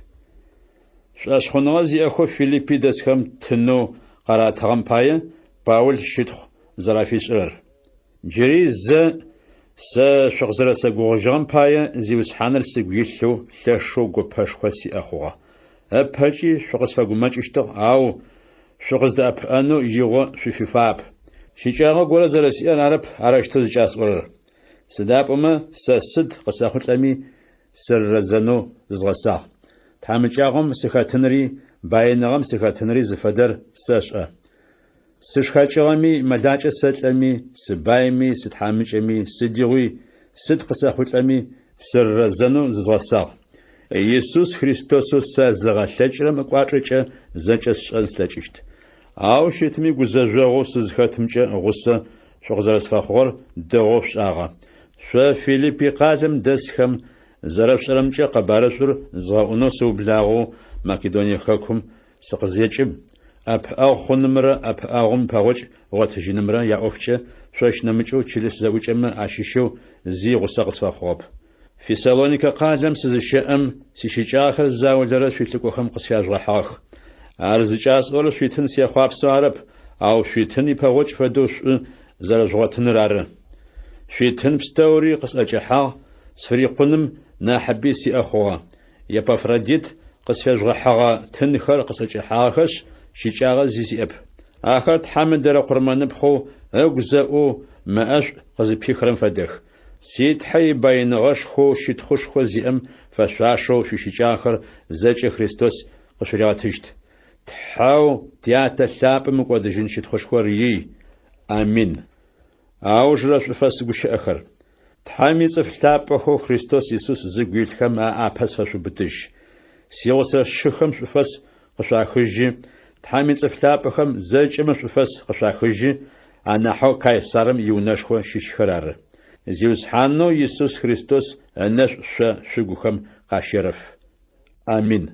Шӏошъхъуныгъэ зиӏэхэу Филиппи дэсхэм тынэу къаратыгъэм пае Паул щытхъу зэрафишӏырэр. Джыри зэ сэ шъукъызэрэсэгугъыжьыгъэм пае Зиусхьаныр сыгу илъэу лъэшэу гопэшхо сиӏэ хъугъэ. Ыпэкӏи шъукъысфэгумэкӏыщтыгъ, ау шъукъыздэӏэпыӏэнэу игъо шъуфифагъэп. Щыкӏагъэ горэ зэрэсиӏэр арэп арэущтэу зыкӏасӏорэр. Сыда пӏомэ сэ сыд къысэхъулӏэми сырырэзэнэу зызгъэсагъ. Тхьамыкӏагъом сыхэтынри баиныгъэм сыхэтынри зыфэдэр сэшӏэ. Сышхэкӏыгъэми, мэлакӏэ сэлӏэми, сыбайми, сытхьамыкӏэми, сыдигъуи, сыд къысэхъулӏэми, сырырэзэнэу зызгъэсагъ. Исус Христосэу сэзыгъэлъэкӏырэм ыкӏуачӏэкӏэ зэкӏэ сшӏэн слъэкӏыщт. Ау щытми гузэжъогъоу сызхэтымкӏэ гъусэ шъукъызэрэсфэхъугъэр дэгъоу шъушӏагъэ. Шъо Филиппи къалэм дэсхэм, зэрэшъушӏэрэмкӏэ къэбарышӏур згъэӏунэу сыублагъэу Македоние хэкум сыкъызекӏым, ӏэпыӏэгъу хъунымрэ ӏэпыӏэгъум пэгъокӏ ыгъотыжьынымрэ яӏофкӏэ шъощ нэмыкӏэу чылыс зэӏукӏэмэ ащыщэу зи гъусэ къысфэхъугъэп. Фессалоникэ къалэм сызыщэӏэм, сищыкӏагъэхэр заулэрэ шъуилӏыкӏохэм къысфяжъугъэхьыгъэх. Ар зыкӏасӏорэр шъуитын сехъуапсэу арэп, ау шъуитын ипэгъокӏ фэдэу шӏу зэрэжъугъотыныр ары. Шъуитын пстэури къысӏэкӏэхьагъ, сфырикъуным нахьыби сиӏэ хъугъэ. Епафродит къысфежъугъэхьыгъэ тынхэр къысӏэкӏэхьагъэхэшъ, щыкӏагъэ зи сиӏэп. Ахэр Тхьэм ыдэрэ къурмэныпхъэу, ыгу зэӏоу, мэӏэшӏу къызыпихрэм фэдэх. Си Тхьэ ибаиныгъэшхоу щытхъушхо зиӏэм фэшъуашэу шъуищыкӏагъэхэр зэкӏэ Христос къышъуригъэтыщт. Тхьэу Тятэ лъапӏэм мыкӏодыжьын щытхъушхор ий! Амин. Аужырэ шӏуфэс гущыӏэхэр. Тхьэм ицӏыф лъапӏэхэу Христос Исус зыгу илъхэм аӏапэ сфэшъубытыжь. Сигъусэ сшыхэм шӏуфэс къышъуахыжьы, Тхьэм ицӏыф лъапӏэхэм зэкӏэмэ шӏуфэс къышъуахыжьы, анахьэу Кайсарым иунэшхо щыщхэр ары. Зиусхьанэу Исус Христос ынэшӏу шъо шъугухэм къащерэф. Амин.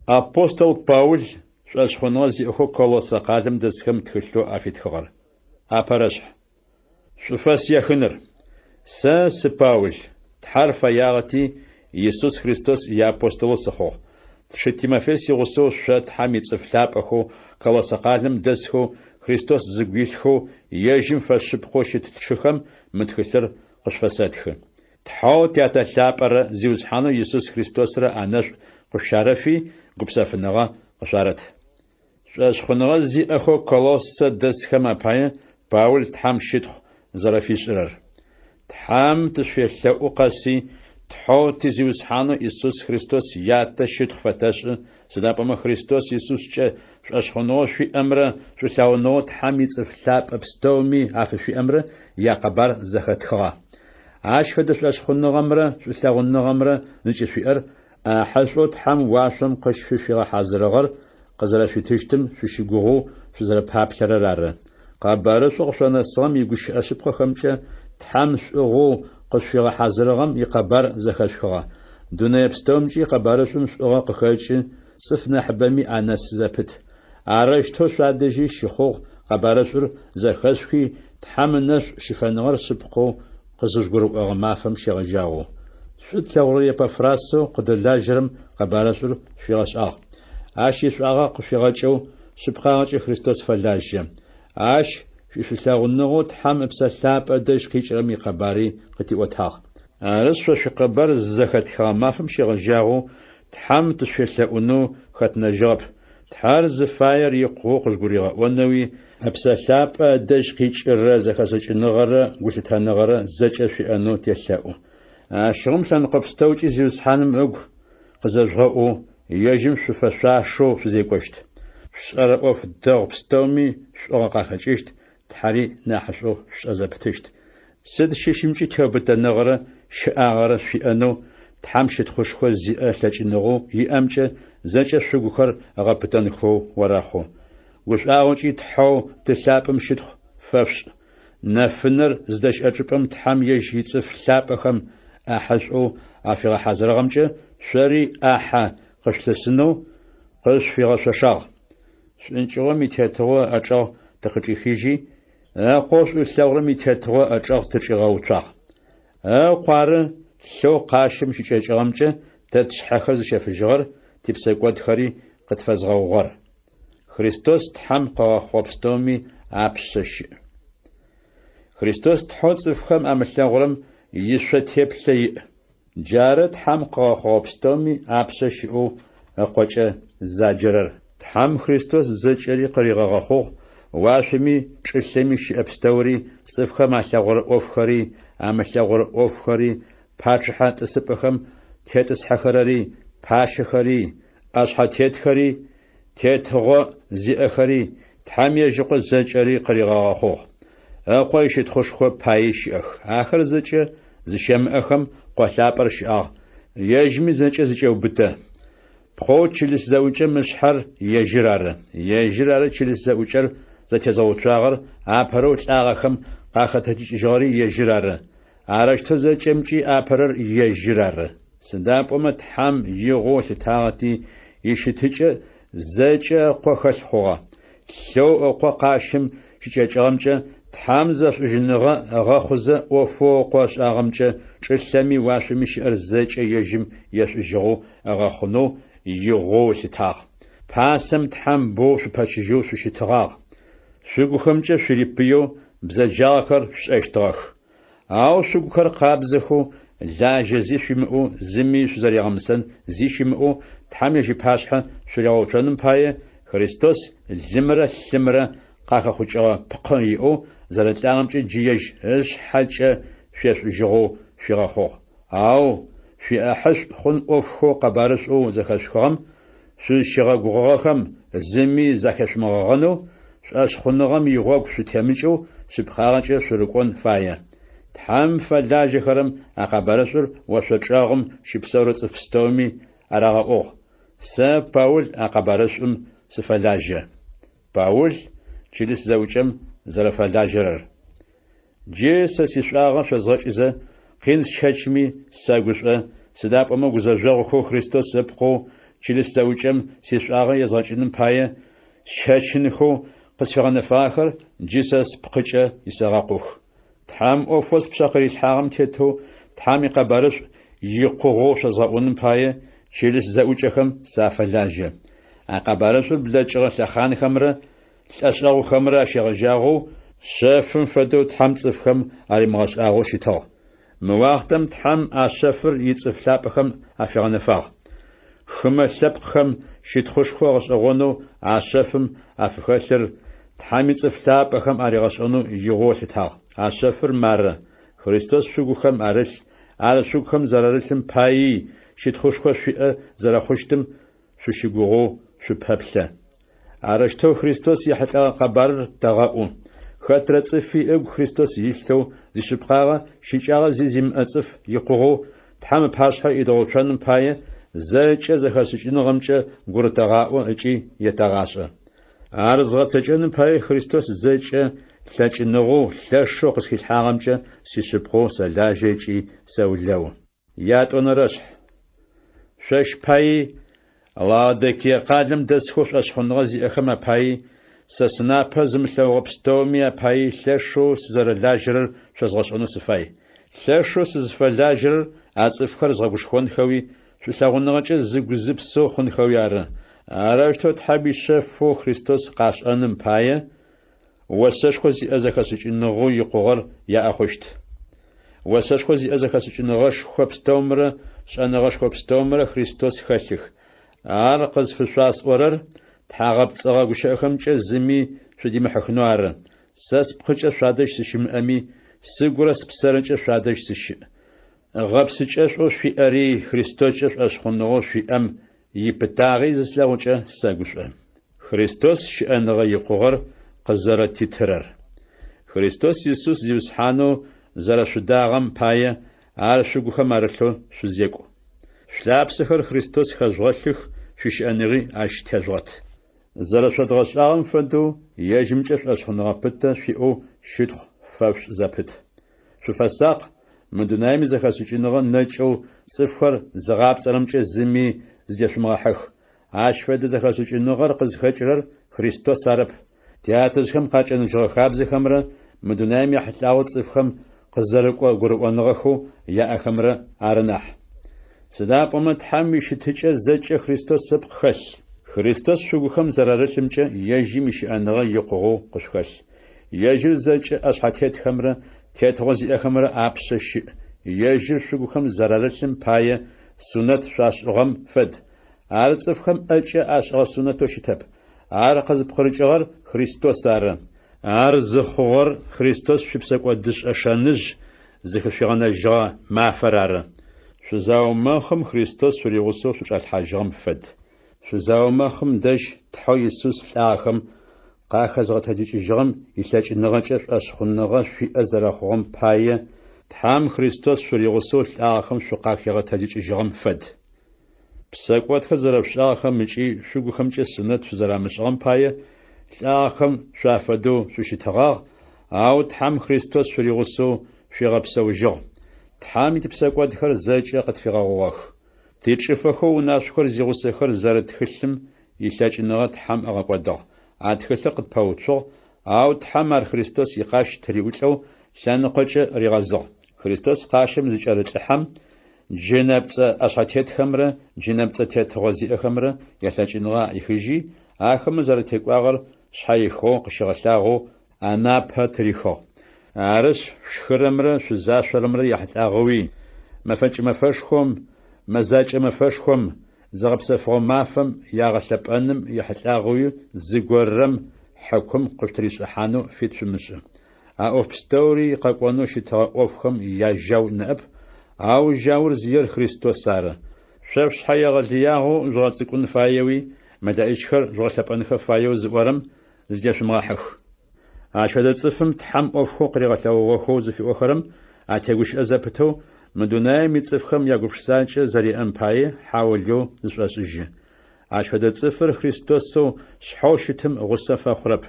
Апостол Паул шӏошъхъуныгъэ зиӏэхэу Колоссэ къалэм дэсхэм тхылъэу афитхыгъэр. Апэрэшъхь. Шӏуфэс ехыныр. Сэ сы Паул, Тхьэр фэягъэти, Исус Христос иапостолэу сыхъугъ. Тшы Тимофей сигъусэу шъо Тхьэм ицӏыф лъапӏэхэу Колоссэ къалэм дэсхэу Христос зыгу илъхэу ежьым фэшъыпкъэу щыт тшыхэм мы тхылъыр къышъуфэсэтхы. Тхьэу Тятэ лъапӏэрэ Зиусхьанэу Исус Христосрэ анэшӏу къышъущарэфи, гупсэфыныгъэ къышъуарэт. Шӏошъхъуныгъэ зиӏэхэу Колоссэ дэсхэм апае Паул Тхьэм щытхъу зэрэфишӏырэр. Тхьэм тышъуфелъэӏу къэси, Тхьэу ти Зиусхьанэу Исус Христос Ятэ щытхъу фэтэшӏы, сыда пӏомэ Христос Исускӏэ шӏошъхъуныгъэу шъуиӏэмрэ шӏулъэгъуныгъэу Тхьэм ицӏыф лъапӏэ пстэуми афышъуиӏэмрэ якъэбар зэхэтхыгъэ. Ащ фэдэ шӏошъхъуныгъэмрэ шӏулъэгъуныгъэмрэ зыкӏышъуиӏэр ӏахьышӏоу Тхьэм уашъом къыщыфигъэхьазырыгъэр къызэрэшъуитыщтым шъущыгугъэу шъузэрэпаплъэрэр ары. Къэбарышӏоу къышъонэсыгъэм игущыӏэ шъыпкъэхэмкӏэ Тхьэм шӏугъэу къышъуфигъэхьазырыгъэм икъэбар зэхэшъухыгъэ. Дунэе пстэумкӏи къэбарышӏум шӏугъэ къыхэкӏы, цӏыф нахьыбэми анэсы зэпыт. Арэущтэу шъуадэжьи щыхъугъ къэбарышӏур зэхэшъухи, Тхьэм ынэшӏу щыфэныгъэр шъыпкъэу къызыжъугурыӏогъэ мафэм щегъэжьагъэу. Шӏу тлъэгъурэ Епафрасэу къыддэлажьэрэм къэбарышӏур шъуигъэшӏагъ. Ащ ишӏуагъэ къышъуигъэкӏэу, шъыпкъагъэкӏэ Христос фэлажьэ. Ащ шъуишӏулъэгъуныгъэу Тхьэм Ыпсэ Лъапӏэ дэжь къикӏырэм икъэбари къытиӏотагъ. Арышъ, шъо шъуикъэбар зызэхэтхыгъэ мафэм щегъэжьагъэу Тхьэм тышъуфелъэӏунэу хэтынэжьыгъэп. Тхьэр зыфаер икъугъэу къыжъугуригъэӏонэуи, Ыпсэ Лъапӏэ ыдэжь къикӏырэ зэхэшӏыкӏыныгъэрэ гулъытэныгъэрэ зэкӏэ шъуиӏэнэу телъэӏу. Ащыгъум лъэныкъо пстэукӏи Зиусхьаным ыгу къызэжъугъэӏоу, ежьым шъуфэшъуашэу шъузекӏощт. Шъушӏэрэ ӏоф дэгъу пстэуми шӏугъэ къахэкӏыщт, Тхьэри нахьышӏоу шъушӏэ зэпытыщт. Сыд щыщымкӏи теубытэныгъэрэ щэӏагъэрэ шъуиӏэнэу, Тхьэм щытхъушхо зиӏэ лъэкӏыныгъэу иӏэмкӏэ зэкӏэ шъугухэр ыгъэпытэнхэу орэхъу. Гушӏуагъокӏи Тхьэу Ты лъапӏэм щытхъу фэшъушӏ. Нэфынэр зыдэщыӏэ чӏыпӏэм Тхьэм ежь ицӏыф лъапӏэхэм ӏахьышӏоу афигъэхьазырыгъэмкӏэ шъори ӏахьэ къышъулъысынэу къышъуфигъэшъошагъ. Шӏункӏыгъом итетыгъо ыӏэчӏэгъ тыкъычӏихыжьи, Ыкъоу шӏу ылъэгъурэм итетыгъо ыӏэчӏэгъ тычӏигъэуцуагъ. Ыкъу ары лъэу къащым щыкӏэкӏыгъэмкӏэ тэ тшъхьэхэр зыщэфыжьыгъэр, типсэкӏодхэри къытфэзгъэгъугъэр. Христос Тхьэм къыгъэхъугъэ пстэуми апшъэ щыӏ. Христос Тхьэу цӏыфхэм амылъэгъурэм ишъо теплъэ иӏ. Джары Тхьэм къыгъэхъугъэ пстэуми апшъэ щыӏэу Ыкъокӏэ заджэрэр. Тхьэм Христос зэкӏэри къыригъэгъэхъугъ, уашъоми чӏылъэми щыӏэ пстэури, цӏыфхэм алъэгъурэ ӏофхэри, амылъэгъурэ ӏофхэри, пачъыхьэ тӏысыпӏэхэм тетӏысхьэхэрэри, пащэхэри, ӏэшъхьэтетхэри, тетыгъо зиӏэхэри, Тхьэм ежь Ыкъо зэкӏэри къыригъэгъэхъугъ. Ыкъо ищытхъушхо паий щыӏэх. Ахэр зэкӏэ зыщэмыӏэхэм Къо лъапӏэр щыӏагъ, ежьми зэкӏэ зыкӏеубытэ. Пкъоу чылыс зэӏукӏэм ышъхьэр ежьыр ары. Ежьыр ары чылыс зэӏукӏэр зэтезгъэуцуагъэр, апэрэу лӏагъэхэм къахэтэджыкӏыжьыгъэри ежьыр ары. Арэущтэу зэкӏэмкӏи апэрэр ежьыр ары. Сыда пӏомэ Тхьэм игъоу ылъытагъэти, ищытыкӏэ зэкӏэ Ыкъо хэлъ хъугъэ. Лъэу Ыкъо къащым щыкӏэкӏыгъэмкӏэ Тхьэм зэшӏужьыныгъэ ыгъэхъузэ ӏофэу Ыкъо ышӏагъэмкӏэ чӏылъэми уашъоми щыӏэр зэкӏэ ежьым ешӏужьыгъэу ыгъэхъунэу игъоу ылъытагъ. Пасэм Тхьэм боу шъупэчыжьэу шъущытыгъагъ. Шъугухэмкӏэ шъурипыеу бзэджагъэхэр шъушӏэщтыгъэх. Ау шъугухэр къабзэхэу, лажьэ зи шъуимыӏэу, зыми шъузэригъэмысэн зи щымыӏэу Тхьэм ежь ыпашъхьэ шъуригъэуцоным пае, Христос лымрэ лъымрэ къахэхъукӏыгъэ пкъы иӏэу зэрэлӏагъэмкӏэ джы ежь ышъхьэкӏэ шъуешӏужьыгъэу шъуигъэхъугъ. Ау шъуиӏахьышӏу хъун ӏофхэу къэбарышӏоу зэхэшъухыгъэм шъузщигъэгугъыгъэхэм зыми захешъумыгъэгъэнэу, шӏошъхъуныгъэм игъогу шъутемыкӏэу шъыпкъагъэкӏэ шъурыкӏон фае. Тхьэм фэлажьэхэрэм а къэбарышӏур ошъо чӏэгъым щыпсэурэ цӏыф пстэуми арагъэӏугъ. Сэ, Паул, а къэбарышӏум сыфэлажьэ. Паул чылыс зэӏукӏэм зэрэфэлажьэрэр. Джы сэ сишӏуагъэ шъозгъэкӏызэ, къин сщэчми, сэгушӏо, сыда пӏомэ гузэжъогъухэу Христос ыпкъэу чылыс зэӏукӏэм сишӏуагъэ езгъэкӏыным пае сщэчынхэу къысфигъэнэфагъэхэр джы сэ спкъыкӏэ исэгъэкъух. Тхьэм ӏофэу спшъэ къырилъхьагъэм тетэу Тхьэм икъэбарышӏу икъугъэу шъозгъэӏуным пае чылыс зэӏукӏэхэм сафэлажьэ. А къэбарышӏур блэкӏыгъэ лъэхъанхэмрэ лӏэшӏэгъухэмрэ ащегъэжьагъэу шъэфым фэдэу Тхьэм цӏыфхэм аримыгъэшӏагъэу щытыгъ. Мы уахътэм Тхьэм а шъэфыр ицӏыф лъапӏэхэм афигъэнэфагъ. Хымэ лъэпкъхэм щытхъушхо гъэшӏэгъонэу а шъэфым афыхэлъыр Тхьэм ицӏыф лъапӏэхэм аригъэшӏэнэу игъоу ылъытагъ. А шъэфыр мары, Христос шъугухэм арылъ, ар шъугухэм зэрарылъым паий щытхъушхо шъуиӏэ зэрэхъущтым шъущыгугъэу шъупэплъэ. Арэущтэу Христос ехьылӏэгъэ къэбарыр тэгъэӏу. Хэтрэ цӏыфи ыгу Христос илъэу зишъыпкъагъэ щыкӏагъэ зи зимыӏэ цӏыф икъугъэу Тхьэм ыпашъхьэ идгъэуцоным пае, зэкӏэ зэхэшӏыкӏыныгъэмкӏэ гурытэгъаӏо ыкӏи етэгъашӏэ. Ар згъэцэкӏэным пае Христос зэкӏэ лъэкӏыныгъэу лъэшэу къысхилъхьагъэмкӏэ сишъыпкъэу сэлажьэ ыкӏи сэулэу. Ятӏонэрэшъхь. Шъощ паий, Лаодикие къалэм дэсхэу шӏошъхъуныгъэ зиӏэхэм апаий, сэ сынапэ зымылъэгъугъэ пстэуми апаий лъэшэу сызэрэлажьэрэр шъозгъэшӏэнэу сыфай. Лъэшэу сызыфэлажьэрэр а цӏыфхэр згъэгушхонхэуи, шӏулъэгъуныгъэкӏэ зыгу-зыпсэу хъунхэуи ары. Арэущтэу Тхьэм ишъэфэу Христос къашӏэным пае, осэшхо зиӏэ зэхэшӏыкӏыныгъэу икъугъэр яӏэ хъущт. Осэшхо зиӏэ зэхэшӏыкӏыныгъэшхо пстэумрэ шӏэныгъэшхо пстэумрэ Христос хэлъых. Ар къызфышъуасӏорэр. Тхьагъэпцӏыгъэ гущыӏэхэмкӏэ зыми шъудимыхьыхынэу ары. Сэ спкъыкӏэ шъуадэжь сыщымыӏэми, сыгурэ спсэрэкӏэ шъуадэжь сыщыӏ. Гъэпсыкӏэшӏоу шъуиӏэри Христоскӏэ шӏошъхъуныгъэу шъуиӏэм ипытагъи зыслъэгъукӏэ сэгушӏо. Христос щыӏэныгъэ икъугъэр къызэрэтитырэр. Христос Исус Зиусхьанэу зэрэшъудагъэм пае ар шъугухэм арылъэу шъузекӏу. Шъулъапсэхэр Христос хэжъугъэлъых, шъуищыӏэныгъи ащ тежъугъэт. Зэрэшъодгъэшӏагъэм фэдэу, ежьымкӏэ шӏошъхъуныгъэ пытэ шъуиӏэу щытхъу фэшъушӏ зэпыт. Шъуфэсакъ, мы дунаим изэхэшӏыкӏыныгъэ нэкӏэу цӏыфхэр зыгъапцӏэрэмкӏэ зыми зыдешъумыгъэхьых. Ащ фэдэ зэхэшӏыкӏыныгъэр къызхэкӏырэр Христос арэп, тятэжъхэм къакӏэныжьыгъэ хабзэхэмрэ мы дунаим ехьылӏагъэу цӏыфхэм къызэрыкӏо гурыӏоныгъэхэу яӏэхэмрэ ары нахь. Сыда пӏомэ Тхьэм ищытыкӏэ зэкӏэ Христос ыпкъ хэлъ. Христос шъугухэм зэрарылъымкӏэ ежьым ищыӏэныгъэ икъугъэу къышъухэлъ. Ежьыр зэкӏэ ӏэшъхьэтетхэмрэ тетыгъо зиӏэхэмрэ апшъэ щыӏ. Ежьыр шъугухэм зэрарылъым пае сунэт шъуашӏыгъэм фэд. Ар цӏыфхэм ӏэкӏэ ашӏыгъэ сунэтэу щытэп. Ар къызпкъырыкӏыгъэр Христос ары. Ар зыхъугъэр Христос шъуипсэкӏодышӏэ шэныжъ зыхышъуигъэнэжьыгъэ мафэр ары. Шъузаумэхъым Христос шъуригъусэу шъучӏалъхьажьыгъэм фэд. Шъузаумэхъым дэжь Тхьэу Исус лӏагъэхэм къахэзгъэтэджыкӏыжьыгъэм илъэкӏыныгъэкӏэ шӏошъхъуныгъэ шъуиӏэ зэрэхъугъэм пае, Тхьэм Христос шъуригъусэу лӏагъэхэм шъукъахигъэтэджыкӏыжьыгъэм фэд. Псэкӏодхэр зэрэшъушӏагъэхэм ыкӏи шъугухэмкӏэ сунэт шъузэрамышӏыгъэм пае лӏагъэхэм шъуафэдэу шъущытыгъагъ, ау Тхьэм Христос шъуригъусэу шъуигъэпсэужьыгъ. Тхьэм типсэкӏодхэр зэкӏэ къытфигъэгъугъэх. Тичӏыфэхэу унашъохэр зигъусэхэр зэрыт тхылъым илъэкӏыныгъэ Тхьэм ыгъэкӏодыгъ. А тхылъыр къытпэуцугъ, ау Тхьэм ар Христос икъащ тыриӏулӏэу лъэныкъокӏэ ригъэзыгъ. Христос къащым зыкӏэрылӏыхьэм, джынэпцӏэ ӏэшъхьэтетхэмрэ джынэпцӏэ тетыгъо зиӏэхэмрэ ялъэкӏыныгъэ аӏихыжьи, ахэмэ зэрэтекӏуагъэр шъхьэихыгъэу къыщигъэлъагъоу анапэ тырихыгъ. Арышъ, шъушхырэмрэ шъузашъорэмрэ яхьылӏагъэуи, мэфэкӏ мэфэшхом, мэзакӏэ мэфэшхом, зыгъэпсэфыгъо мафэм ягъэлъэпӏэным ехьылӏагъэуи зыгорэм хьыкум къышъутыришӏыхьанэу фит шъумышӏы. А ӏоф пстэури къэкӏонэу щытыгъэ ӏофхэм яжьау ныӏэп, ау жьаур зиер Христос ары. Шъо шъушъхьэ егъэлыягъэу жъугъэцӏыкӏун фаеуи, мэлэӏичхэр жъугъэлъэпӏэнхэ фаеу зыӏорэм зыдешъумыгъэхьых. Ащ фэдэ цӏыфым Тхьэм ӏофхэу къыригъэлъэгъугъэхэу зыфиӏохэрэм атегущыӏэ зэпытэу, мы дунаим ицӏыфхэм ягупшысакӏэ зэриӏэм пае хьаулэу зышӏошӏыжьы. Ащ фэдэ цӏыфыр Христосэу шъхьэу щытым гъусэ фэхъурэп.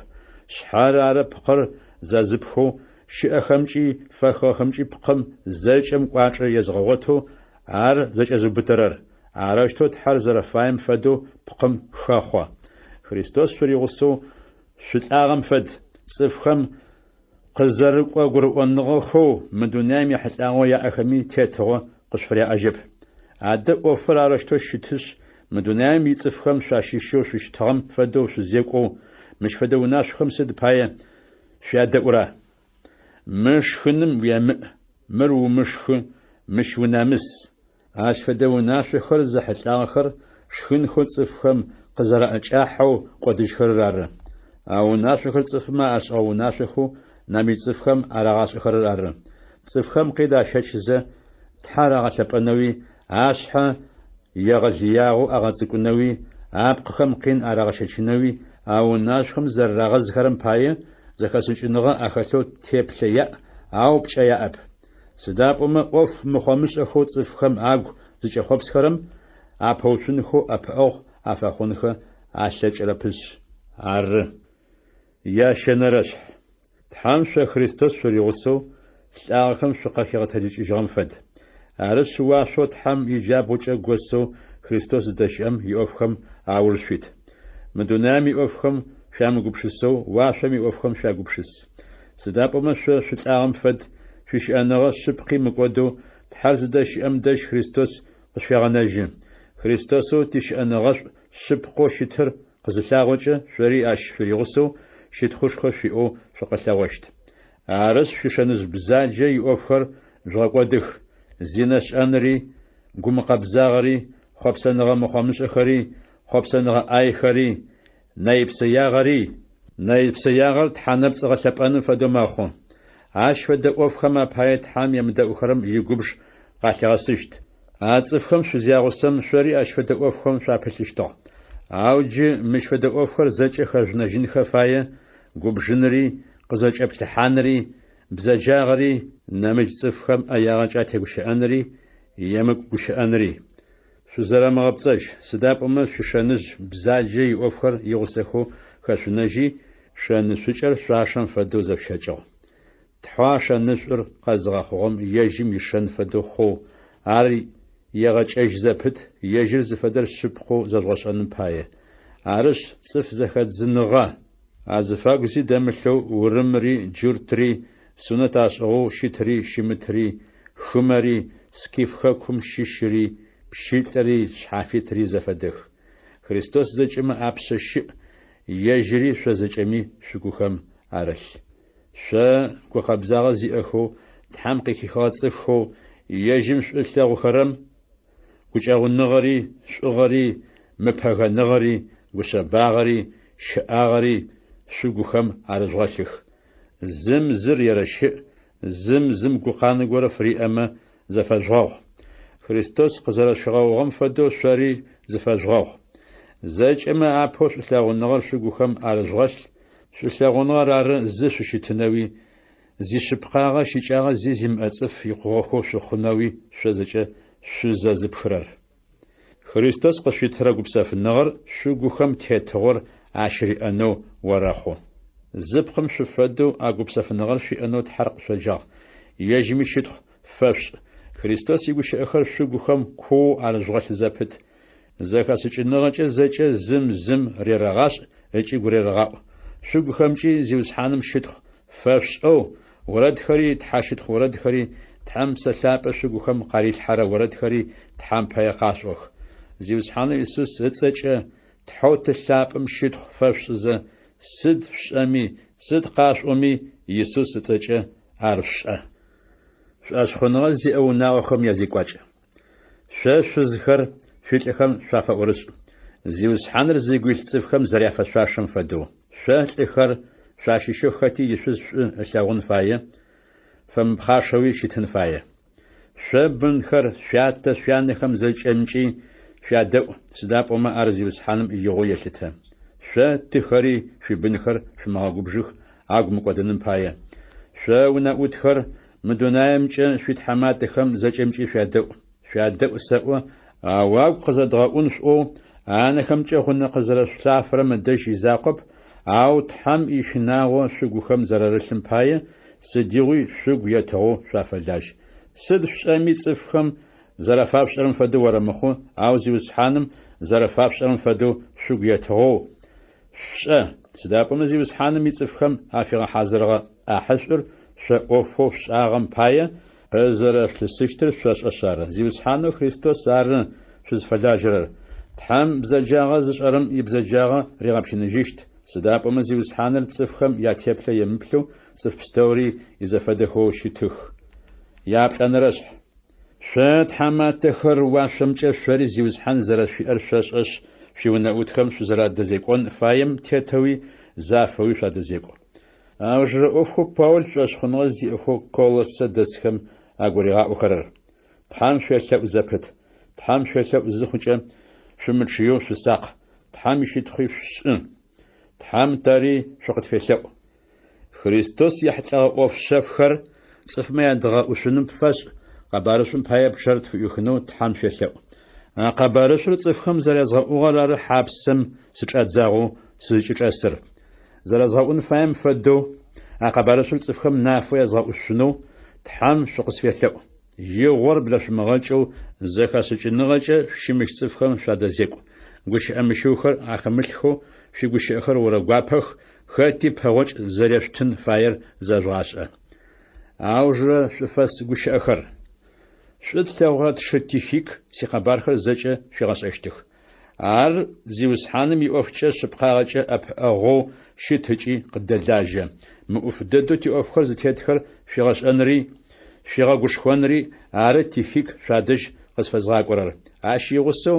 Шъхьэр ары пкъыр зэзыпхэу, щыӏэхэмкӏи фэхыгъэхэмкӏи пкъым зэкӏэм кӏуачӏэ езыгъэгъотэу ар зэкӏэзыубытэрэр. Арэущтэу Тхьэр зэрэфаем фэдэу пкъым хэхъо. Христос шъуригъусэу шъулӏагъэм фэд, цӏыфхэм къызэрыкӏо гурыӏоныгъэхэу мы дунаим ехьылӏагъэу яӏэхэми тетыгъо къышъуфыряӏэжьэп. Адэ ӏофыр арэущтэу щытышъ, мы дунаим ицӏыфхэм шъуащыщэу шъущытыгъэм фэдэу шъузекӏоу, мыщ фэдэ унашъохэм сыд пае шъуядэӏура? Мы шхыным уемыӏ, мыр умышхы, мыщ унэмыс. Ащ фэдэ унашъохэр зэхьылӏагъэхэр шхынхэу цӏыфхэм къызэраӏэкӏахьэу кӏодыжьхэрэр ары. А унашъохэр цӏыфмэ ашӏыгъэ унашъохэу нэмыкӏ цӏыфхэм арагъашӏэхэрэр ары. Цӏыфхэм къин ащэчызэ Тхьэр агъэлъэпӏэнэуи, ашъхьэ егъэлыягъэу агъэцӏыкӏунэуи, апкъыхэм къин арагъэщэчынэуи а унашъохэм зэрэрагъэзхэрэм пае зэхэшӏыкӏыныгъэ ахэлъэу теплъэ яӏ, ау пкӏэ яӏэп. Сыда пӏомэ ӏоф мыхъомышӏэхэу цӏыфхэм агу зыкӏэхъопсхэрэм апэуцунхэу ӏэпыӏэгъу афэхъунхэ алъэкӏырэпышъ ары. Ящэнэрэшъхь. Тхьэм шъо Христос шъуригъусэу лӏагъэхэм шъукъахигъэтэджыкӏыжьыгъэм фэд. Арышъ, уашъоу Тхьэм иджабгъукӏэ госэу Христос зыдэщыӏэм иӏофхэм ауж шъуит. Мы дунаим иӏофхэм шъуямыгупшысэу, уашъом иӏофхэм шъуягупшыс. Сыда пӏомэ шъо шъулӏагъэм фэд, шъуищыӏэныгъэ шъыпкъи мыкӏодэу, Тхьэр зыдэщыӏэм дэжь Христос къышъуфегъэнэжьы. Христосэу тищыӏэныгъэшӏу шъыпкъэу щытыр къызылъагъокӏэ, шъори ащ шъуригъусэу щытхъушхо шъуиӏэу шъукъэлъэгъощт. Арышъ, шъуишэныжъ бзаджэ иӏофхэр жъугъэкӏодых, зинэ шӏэнри, гумыкъэбзагъэри, хъопсэныгъэ мыхъомышӏэхэри, хъопсэныгъэ ӏайхэри, Нэйпсэягъэри, нэйпсэягъэр тхьэнэпцӏ гъэлъэпӏэным фэдэу мэхъу. Ащ фэдэ ӏофхэм апае Тхьэм емыдэӏухэрэм игубж къалъигъэсыщт. А цӏыфхэм шъузягъусэм шъори ащ фэдэ ӏофхэм шъуапылъыщтыгъ. Ау джы мыщ фэдэ ӏофхэр зэкӏэ хэжъунэжьынхэ фае, губжынри, къызэкӏэплъыхьанри, бзэджагъэри, нэмыкӏ цӏыфхэм ӏэягъэкӏэ атегущыӏэнри, емыкӏу гущыӏэнри. Шъузэрэмыгъэпцӏэжь, сыда пӏомэ шъуишэныжъ бзаджэ иӏофхэр игъусэхэу хэшъунэжьи, шэнышӏукӏэр шъуашэм фэдэу зэшъущэкӏыгъ. Тхьэу а шэнышӏур къэзыгъэхъугъэм ежьым ишэн фэдэу хъоу, ар егъэкӏэжь зэпыт, ежьыр зыфэдэр шъыпкъэу зэжъугъэшӏэным пае. Арышъ, цӏыф зэхэдзыныгъэ азыфагу зи дэмылъэу урымри джуртри, сунэт ашӏыгъэу щытри щымытри, хымэри, скиф хэкум щыщри, пщылӏри шъхьафитри зэфэдэх. Христос зэкӏэмэ апшъэ щыӏ, ежьыри шъо зэкӏэми шъугухэм арылъ. Шъо, гукъэбзагъэ зиӏэхэу, Тхьэм къыхихыгъэ цӏыфхэу, ежьым шӏу ылъэгъухэрэм, гукӏэгъуныгъэри, шӏугъэри, мыпэгэныгъэри, гушъэбагъэри, щэӏагъэри шъугухэм арыжъугъэлъых. Зым зыр ерэщыӏ, зым зым гукъанэ горэ фыриӏэмэ, зэфэжъугъэгъу. Христос къызэрэшъуфигъэгъугъэм фэдэу шъори зыфэжъугъэгъу. Зэкӏэмэ апэу шӏулъэгъуныгъэр шъугухэм арыжъугъэлъ, шӏулъэгъуныгъэр ары зы шъущытынэуи, зишъыпкъагъэ щыкӏагъэ зи зимыӏэ цӏыф икъугъэхэу шъухъунэуи шъо зэкӏэ шъузэзыпхырэр. Христос къышъуитырэ гупсэфыныгъэр шъугухэм тетыгъор ащыриӏэнэу орэхъу. Зы пкъым шъуфэдэу а гупсэфыныгъэр шъуиӏэнэу Тхьэр къышъоджагъ. Ежьыми щытхъу фэшъушӏ. Христос игущыӏэхэр шъугухэм куоу арыжъугъэлъ зэпыт. Зэхэшӏыкӏыныгъэкӏэ зэкӏэ зым зым рерэгъашӏ ыкӏи гурерэгъаӏу. Шъугухэмкӏи Зиусхьаным щытхъу фэшъушӏэу, орэдхэри, тхьэщытхъу орэдхэри, Тхьэм Псэ Лъапӏэ шъугухэм къарилъхьэрэ орэдхэри Тхьэм пае къашъуӏох. Зиусхьанэу Исус ыцӏэкӏэ Тхьэу Ты лъапӏэм щытхъу фэшъушӏызэ, сыд шъушӏэми, сыд къашъуӏоми, Исус ыцӏэкӏэ ар шъушӏэ. Шӏошъхъуныгъэ зиӏэ унагъохэм язекӏуакӏ. Шъо шъузхэр шъуилӏыхэм шъуафэӏорышӏ, Зиусхьаныр зыгу илъ цӏыфхэм зэряфэшъуашэм фэдэу. Шъо, лӏыхэр, шъуащыщэу хэти ишъуз шӏу ылъэгъун фае, фэмыпхъашэуи щытын фае. Шъо, бынхэр, шъуятэ, шъуянэхэм зэкӏэмкӏи шъуядэӏу, сыда пӏомэ ар Зиусхьаным игъоу елъытэ. Шъо, тыхэри, шъуибынхэр шъумыгъэгубжых, агу мыкӏодыным пае. Шъо, унэӏутхэр, мы дунаемкӏэ шъуитхьаматэхэм зэкӏэмкӏи шъуядэӏу. Шъуядэӏу сэӏо, ау агу къызэдгъэӏун шъуӏоу, анэхэмкӏэ гъунэ къызэрэшъулъафэрэм ыдэжь изакъоп, ау Тхьэм ищынагъо шъугухэм зэрарылъым пае, сыдигъуи шъугу етыгъэу шъуафэлажь. Сыд шъушӏэми цӏыфхэм зэрэфашъушӏэрэм фэдэу орэмыхъу, ау Зиусхьаным зэрэфашъушӏэрэм фэдэу шъугу етыгъэу шъушӏэ, сыда пӏомэ Зиусхьаным ицӏыфхэм афигъэхьазырыгъэ ӏахьышӏур шъо ӏофэу шъушӏагъэм пае къызэрэшъулъысыщтыр шъошӏэшъ ары. Зиусхьанэу Христос ары шъузфэлажьэрэр. Тхьэм бзэджагъэ зышӏэрэм ибзэджагъэ ригъэпщыныжьыщт, сыда пӏомэ Зиусхьаныр цӏыфхэм ятеплъэ емыплъэу цӏыф пстэури изэфэдэхэу щытых. Яплӏэнэрэшъхь. Шъо, тхьаматэхэр, уашъомкӏэ шъори Зиусхьан зэрэшъуиӏэр шъошӏэшъ, шъуиунэӏутхэм шъузэрадэзекӏон фаем тетэуи зафэуи шъуадэзекӏу. Аужырэ ӏофхэу Паул шӏошъхъуныгъэ зиӏэхэу Колоссэ дэсхэм агуригъаӏохэрэр. Тхьэм шъуелъэӏу зэпыт. Тхьэм шъуелъэӏу зыхъукӏэ, шъумычъыеу шъусакъ, Тхьэм ищытхъуи шъушӏы. Тхьэм тэри шъукъытфелъэӏу. Христос ехьылӏэгъэ ӏоф шъэфхэр цӏыфмэ ядгъэӏушъуным фэшӏ, къэбарышӏум пае пчъэр тфыӏуихынэу Тхьэм шъуелъэӏу. А къэбарышӏур цӏыфхэм зэрязгъэӏугъэр ары хьапсэм сычӏадзагъэу сызкӏычӏэсыр. Зэрэзгъэӏун фаем фэдэу, а къэбарышӏур цӏыфхэм нафэу язгъэӏушъунэу Тхьэм шъукъысфелъэӏу. Игъор блэшъумыгъэкӏэу зэхэшӏыкӏыныгъэкӏэ шъущымыщ цӏыфхэм шъуадэзекӏу. Гущыӏэ мыщыухэр ахэмылъхэу шъуигущыӏэхэр орэгуапэх, хэти пэгъокӏ зэрешъутын фаер зэжъугъашӏэ. Аужырэ шӏуфэс гущыӏэхэр. Шӏу тлъэгъурэ тшы Тихик сикъэбархэр зэкӏэ шъуигъэшӏэщтых. Ар Зиусхьаным иӏофкӏэ шъыпкъагъэкӏэ ӏэпыӏэгъоу щыт ыкӏи къыддэлажьэ. Мыӏуф дэдэу тиӏофхэр зытетхэр шъуигъэшӏэнри, шъуигъэгушхонри ары Тихик шъуадэжь къызфэзгъакӏорэр. Ащ игъусэу